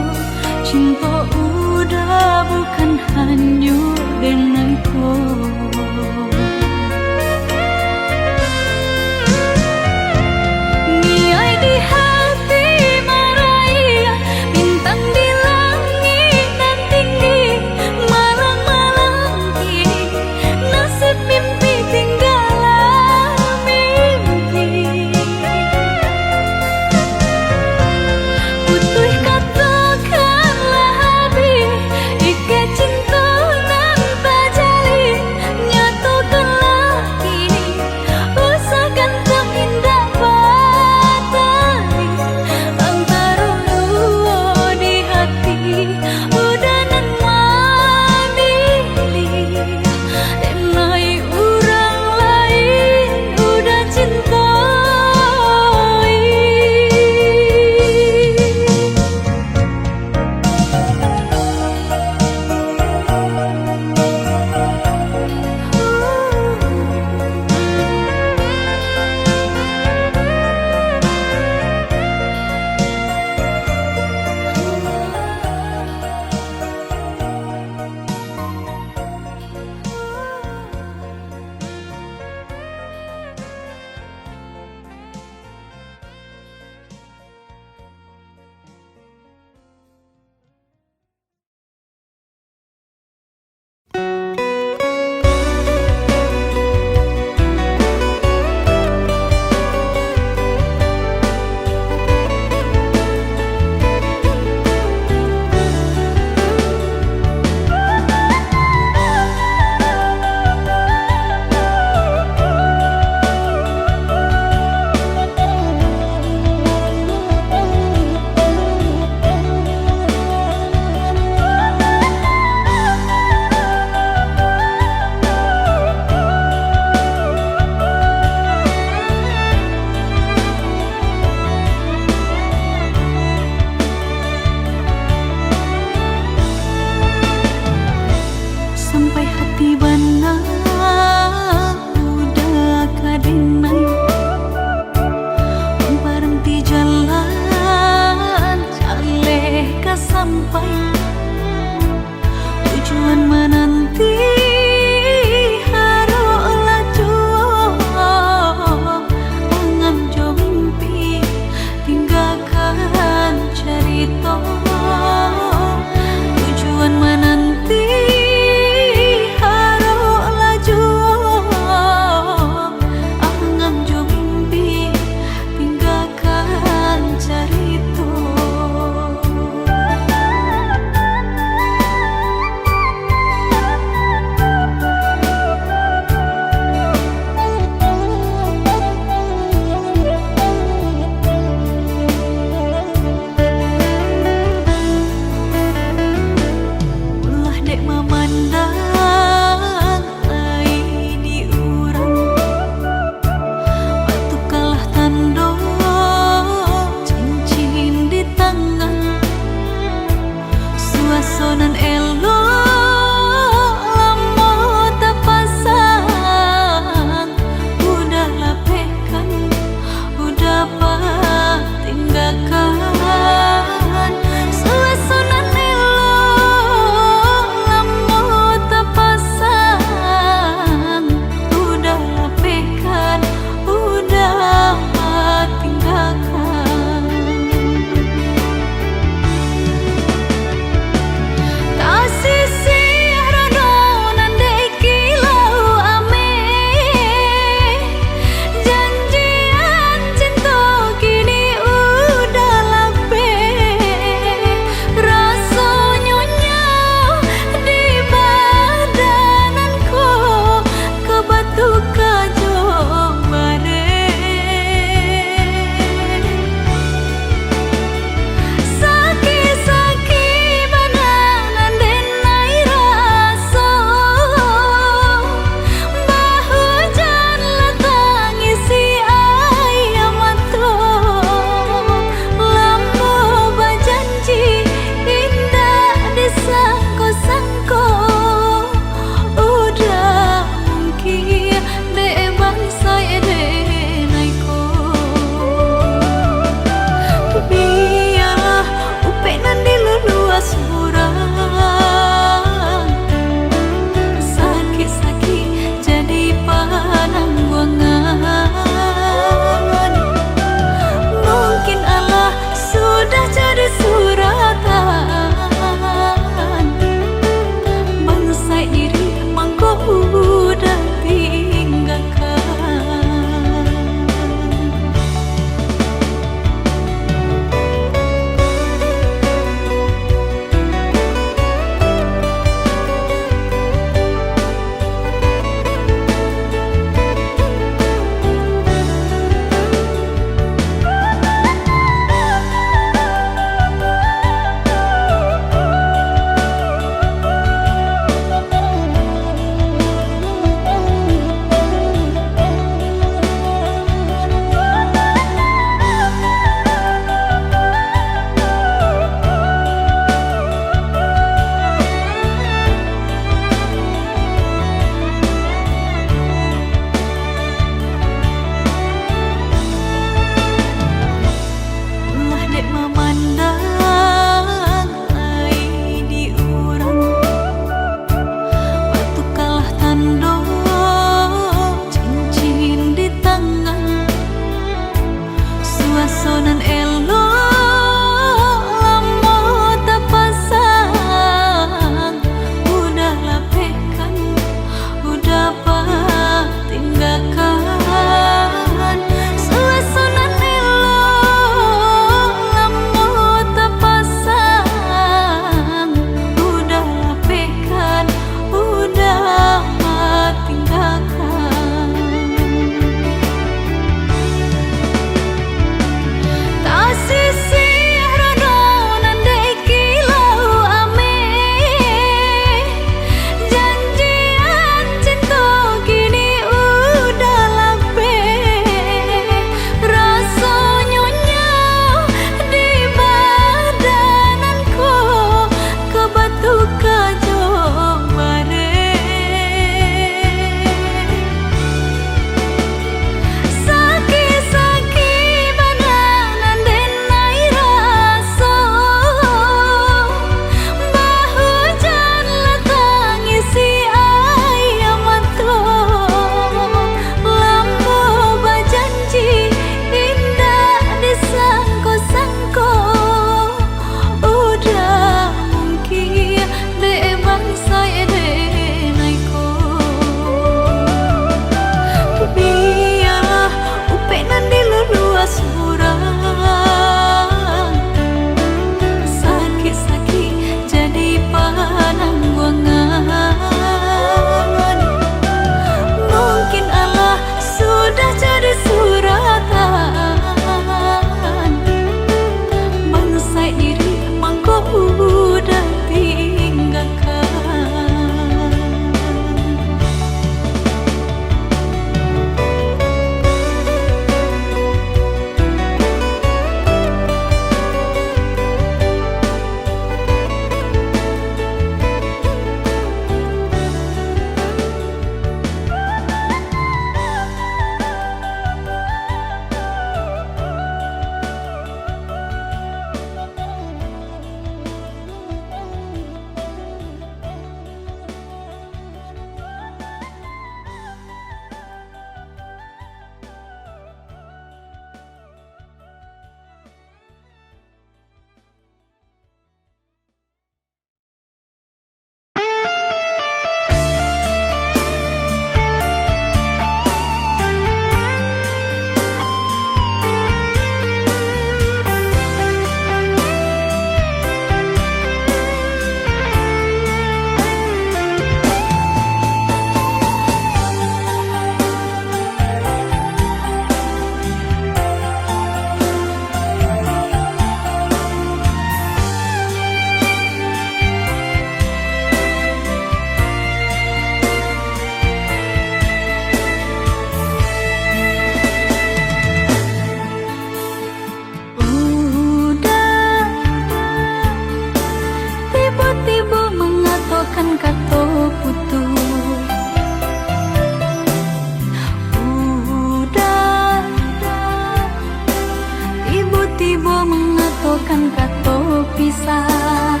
kato pisah.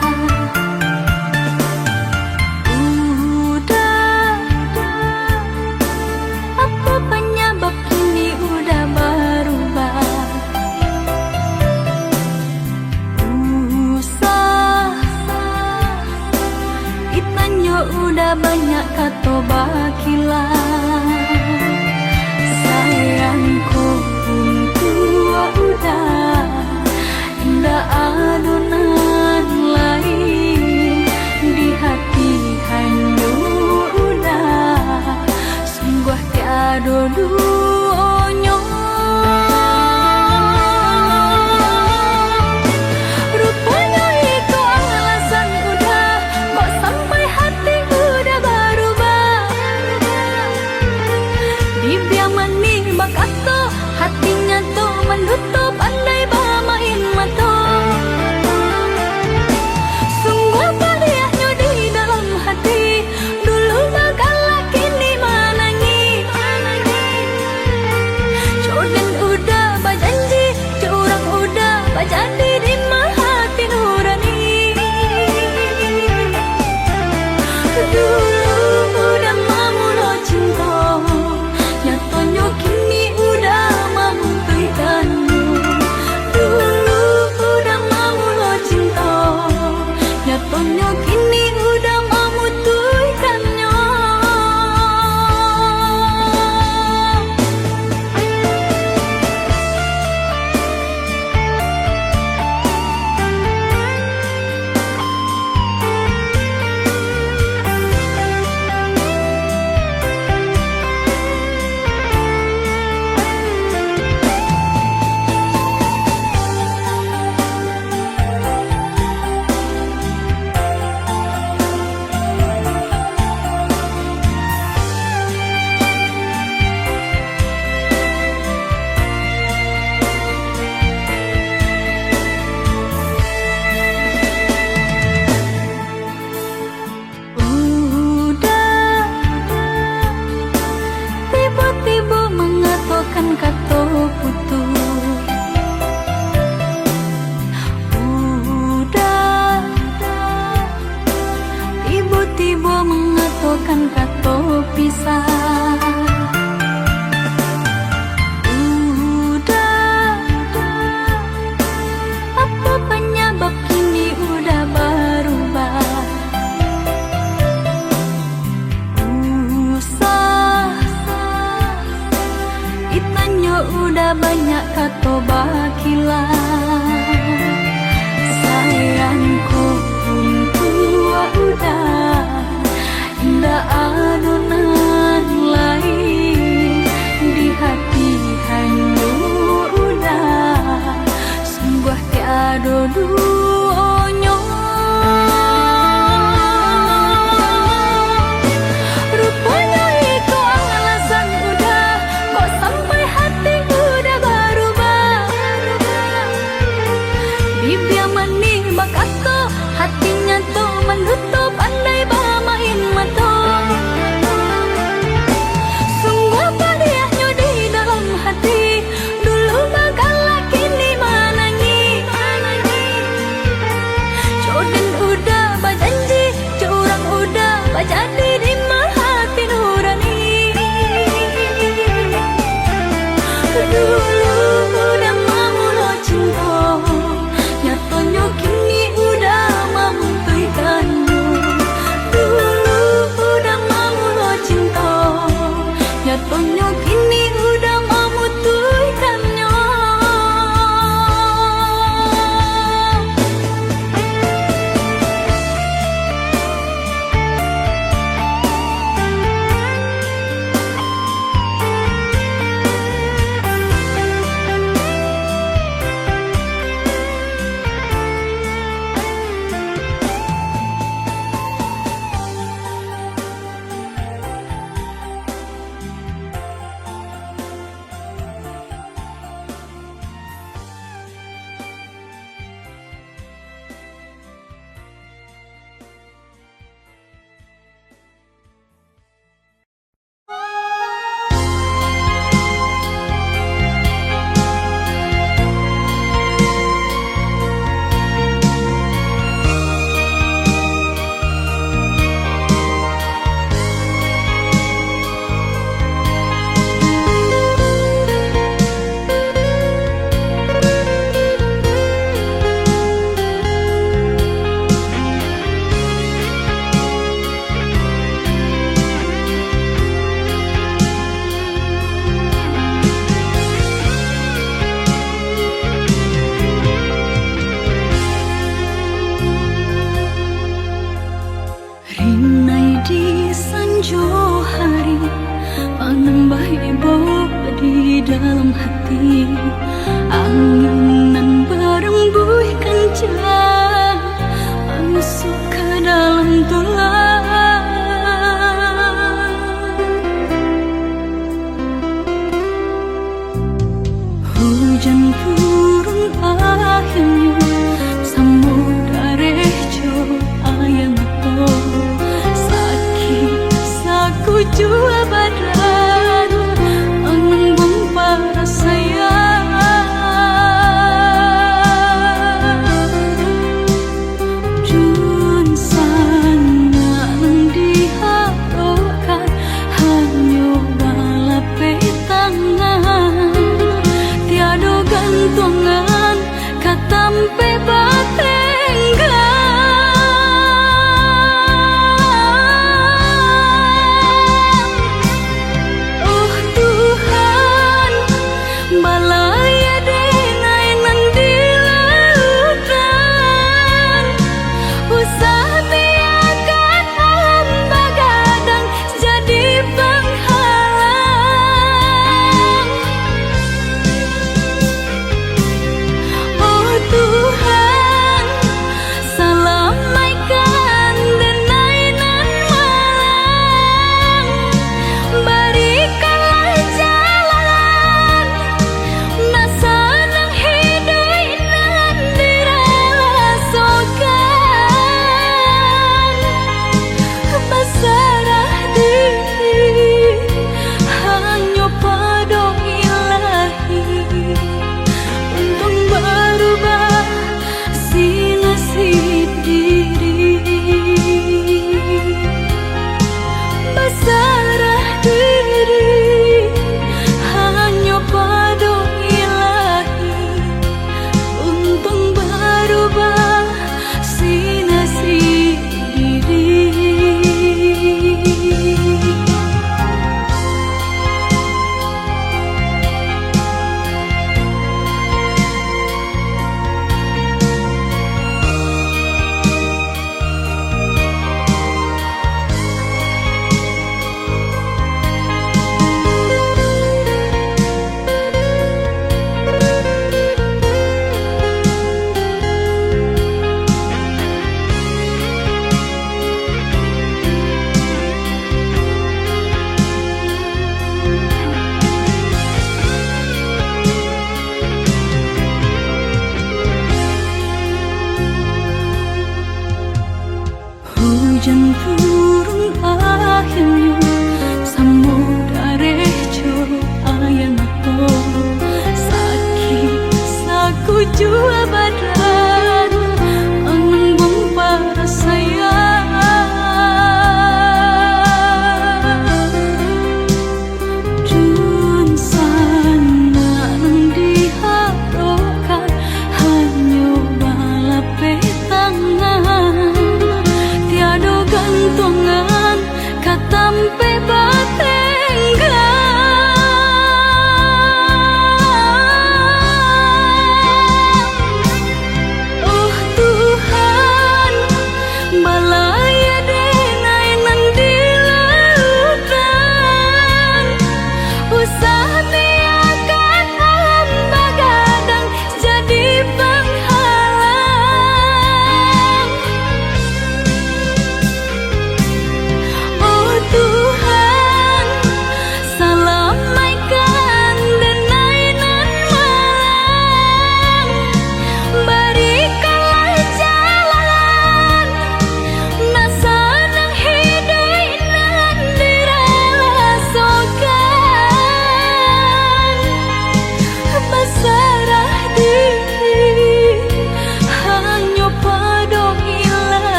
Uda, apo panyabab kini Uda barubah? Usah ditanyo Uda banyak kato bakilah. Sayang ko untuak Uda, indak ado nan lain di hati hanyo Uda. Sungguah tiado duonyo. Ruponyo iko alasan Uda, kok sampai hati Uda barubah. Bibia manih bakato, hati nyato manduto, pandai bamain mato. Sungguah padiahnyo di dalam hati, dulu bagalak, kini manangih. Cok den Uda bajanji, cok urang Uda bajadi, di ma hati nurani. Dulu Uda mamulo cinto, nyatonyo kini Uda mamutuihkannyo. Dulu Uda mamulo cinto, nyatonyo kini Uda mamutuihkannyo. Uda, tibo-tibo mangatokan kato putuih. Uda, tibo-tibo mangatokan kato pisah. Uda, apo panyabab kini Uda barubah? Usah ditanyo Uda banyak kato bakilah. Sayang ko untuak Uda, indak ado nan lain di hati hanyo Uda. Sungguah tiado duonyo. Ruponyo iko alasan Uda, kok sampai hati Uda barubah. Bibia manih bakato, hati nyato manduto, pandai bamain mato. Sungguah padiahnyo di dalam hati, dulu bagalak, kini manangih. Angin nan barembuih kancang, masuak ka dalam tulang. Hujan turun akhirnyo, samo dareh jo aia mato. Sakik sakujua badan, mananggung parasaian. Dunsanak nan diharokkan, hanyo balapeh tangan. Tiado gantuangan ka tampek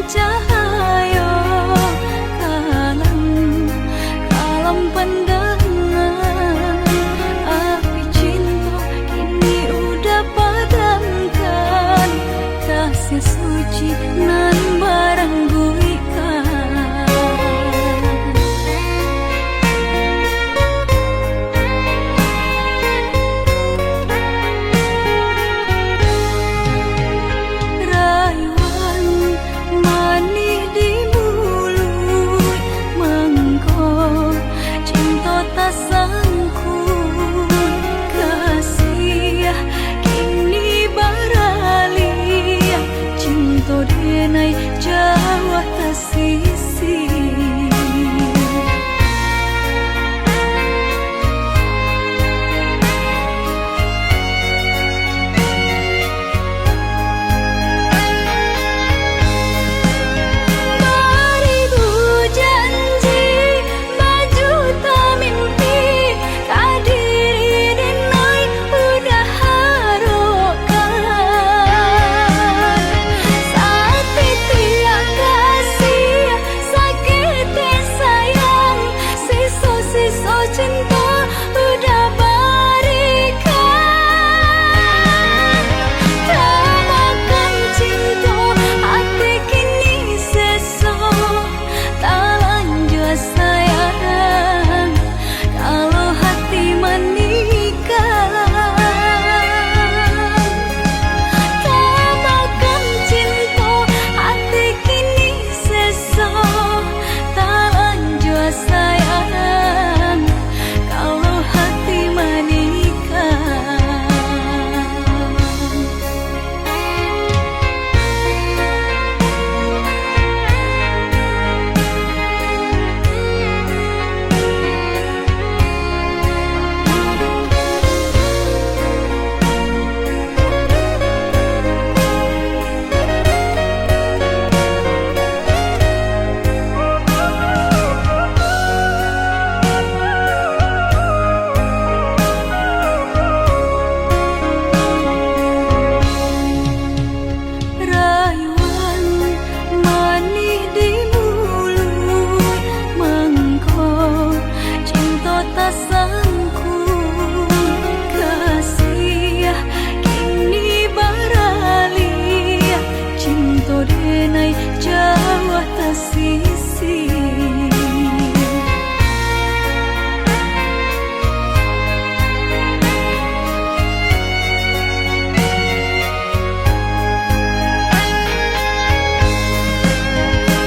Cahayo kalam, kalam pandangan, api cinto kini udah padamkan, kasih suci nan barangguikan. Rayuan manih di muluik, mangko cinto tasangkut. Kasiah kini baraliah, cinto denai jauah tasisih. Baribu janji, bajuta mimpi, ka diri denai udah harokkan. Satitiak kasih, saketek sayang, siso-siso cinto udah barikan. Tamakan cinto, ati kini seso, talanjua sayang, kalau hati manikah. Tamakan cinto, ati kini seso, talanjua sayang, kalau hati manikah. Rayuan manih di muluik, mangko cinto tasangkut. Kasiah kini baraliah, cinto denai jauah tasisih.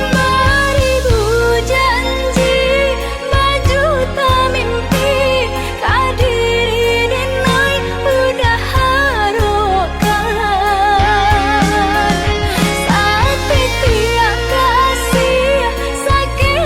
Baribu janji, bajuta mimpi, ka diri denai udah harokkan. Satitiak kasih, sakik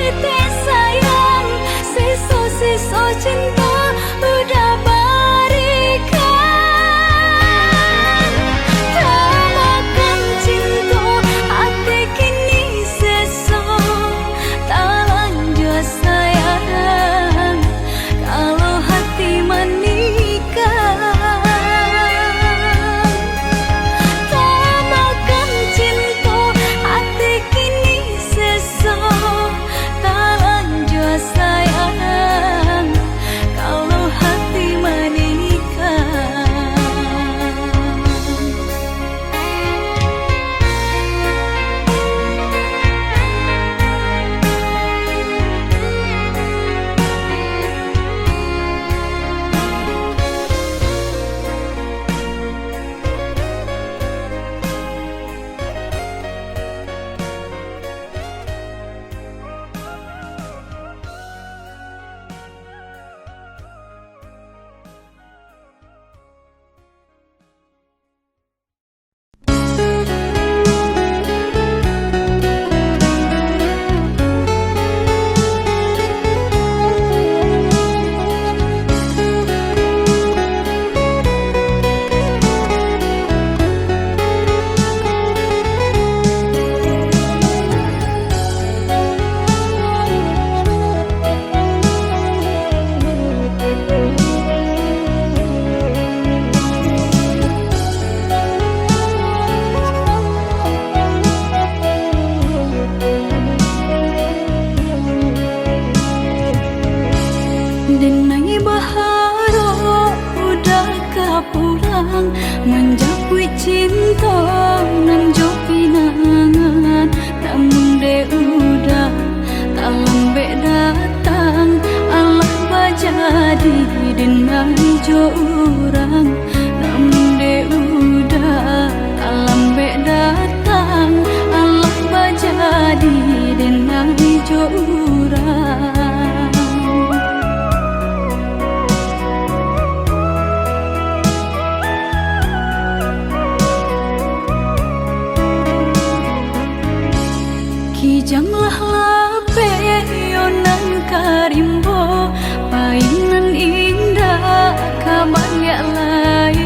Kijanglah lapeh yo nan ka rimbo, pai nan indak ka baliak lai.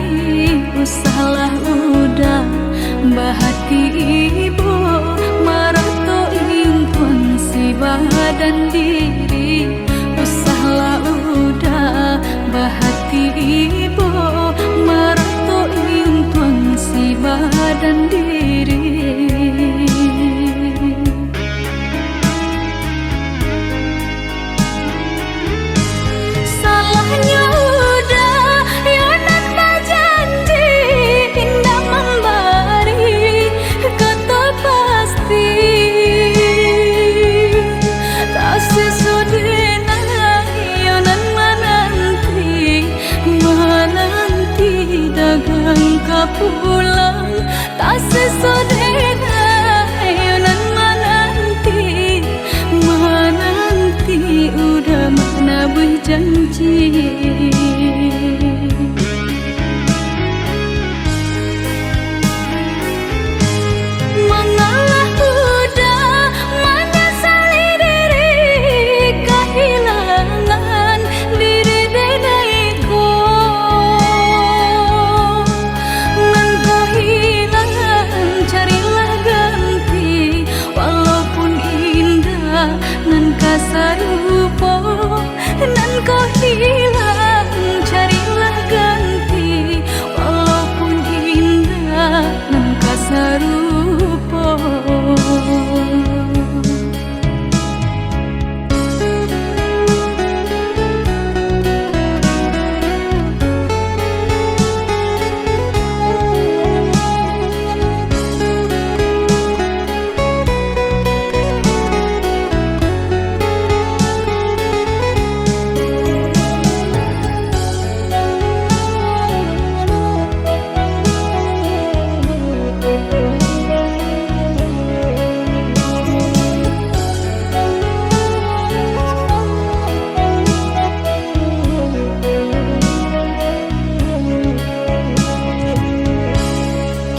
Usahlah uda bahati ibo, marato intuang si badan diri. Usahlah uda bahati ibo, marato intuang si badan diri. Salahnyo uda yo nan bajanji, indak mambari kato pasti. Tasiso dek nan yo nan mananti, mananti dagang ka pulang. Tasiso dek nan yo nan mananti, mananti uda manabuih janji. Mangalah uda manyasali diri, kahilangan diri denai ko. Nan ko hilang, carilah ganti, walaupun indak nan ka sarupo. Nan ko hilang, carilah ganti, walaupun indak nan ka sarupo.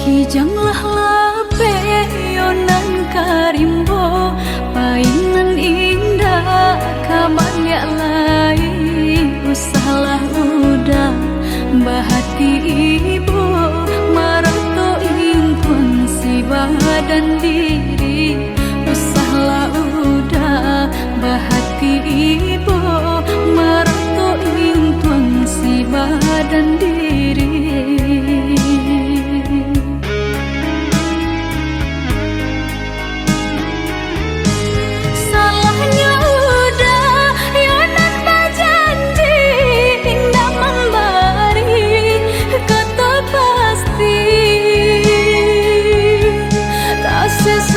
Kijanglah lapeh yo nan ka rimbo, pai nan indak ka baliak lai. Usahlah uda bahati ibo, marato intuang si badan diri. Usahlah uda bahati ibo, marato intuang si badan diri. Salahnyo uda yo nan bajanji, indak mambari kato pasti. Tasiso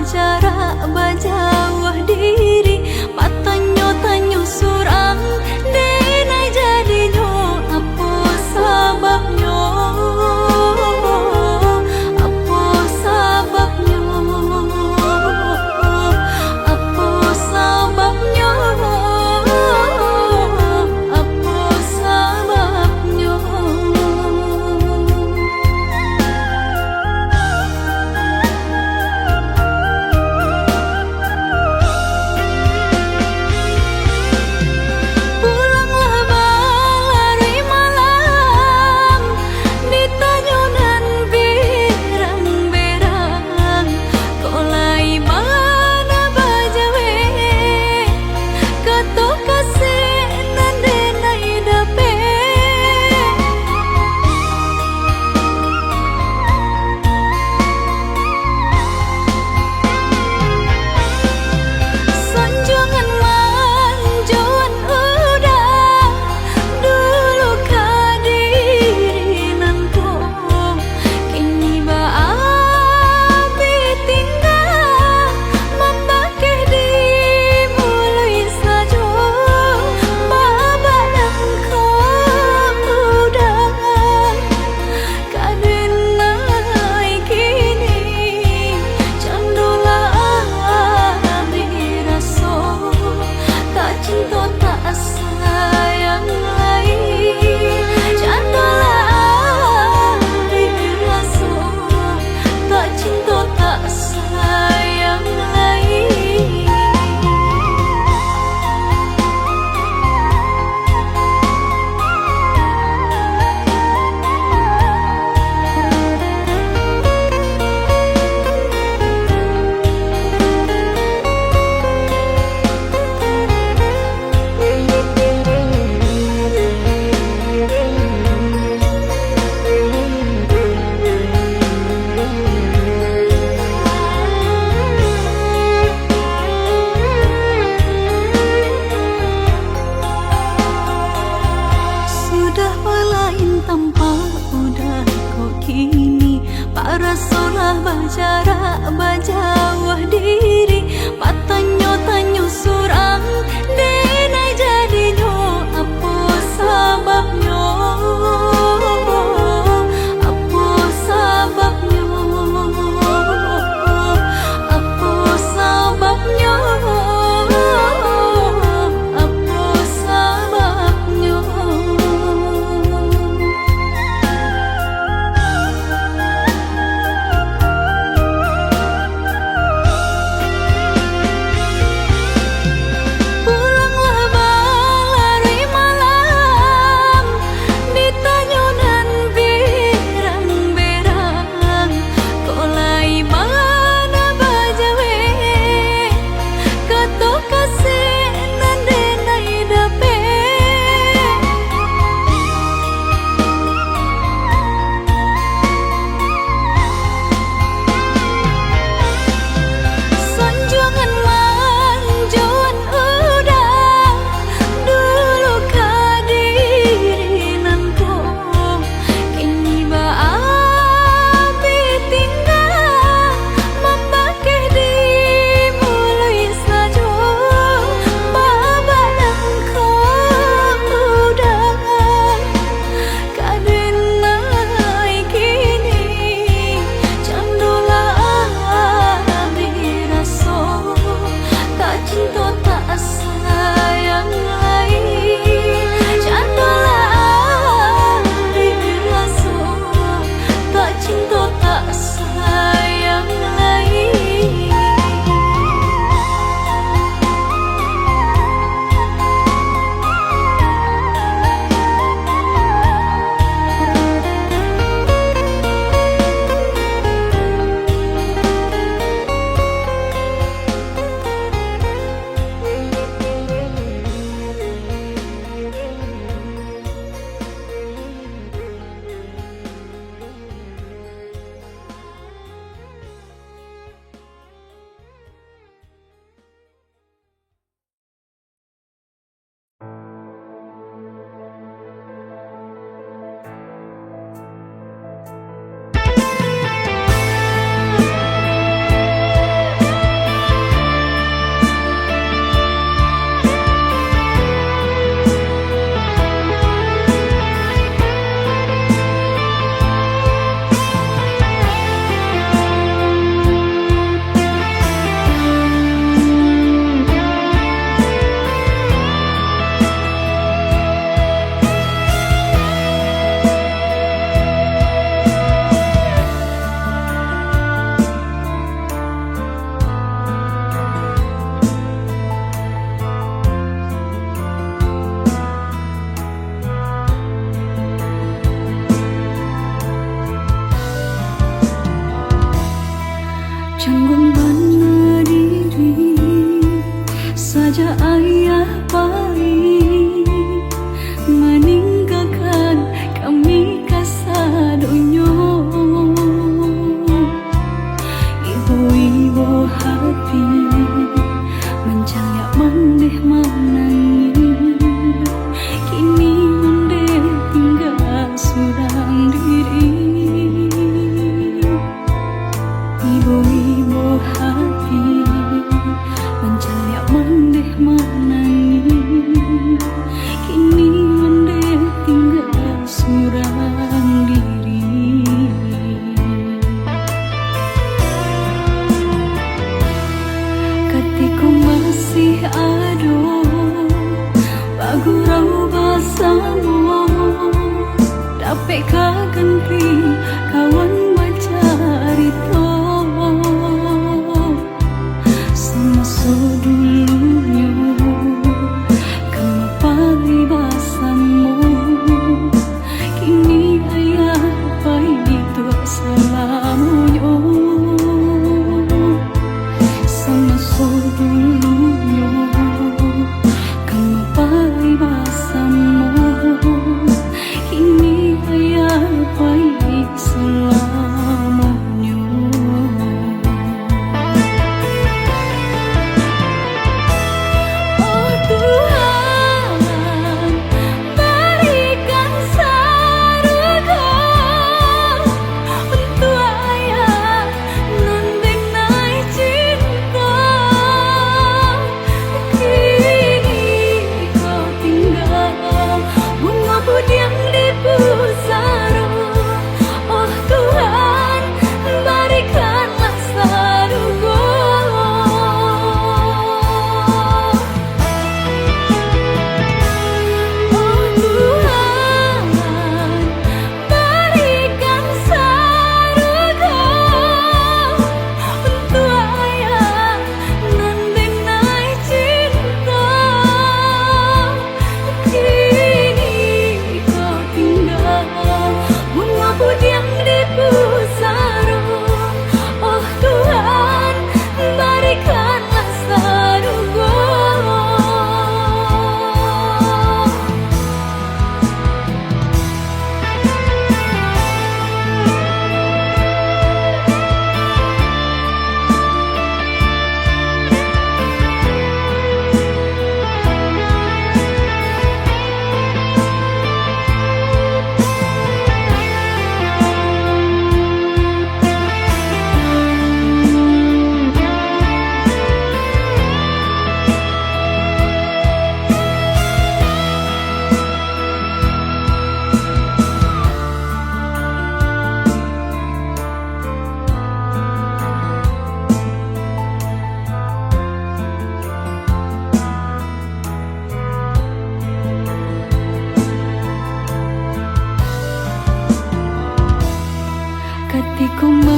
Jarak bajauah diri, batanyo-tanyo surang, denai jadinyo, apo sababnyo? Apo sababnyo? Apo sababnyo? Apo sababnyo? Pulanglah balaruih malam, ditanyo nan berang-berang, kok lai bana bajawek, kato kasek nan denai dapek. Sanjuangan manjuan udah, dulu ka diri nan ko, kini baapi tingga, mambakeh di muluik sajo, babak nan ko udah. Ka denai kini, cando lah abih raso, tak cinto tak sayang lai. Cando lah abih raso, tak cinto tak sayang lai. Sudah balain tampak udah kok kini, parasolah bajarak bajauah diri, batanyo-tanyo surang, denai jadinyo, apo sababnyo? Apo sababnyo? Apo sababnyo? Apo sababnyo? Pulang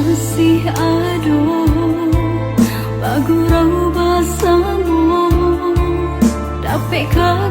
Masih ado bagurau basamo, dapek ka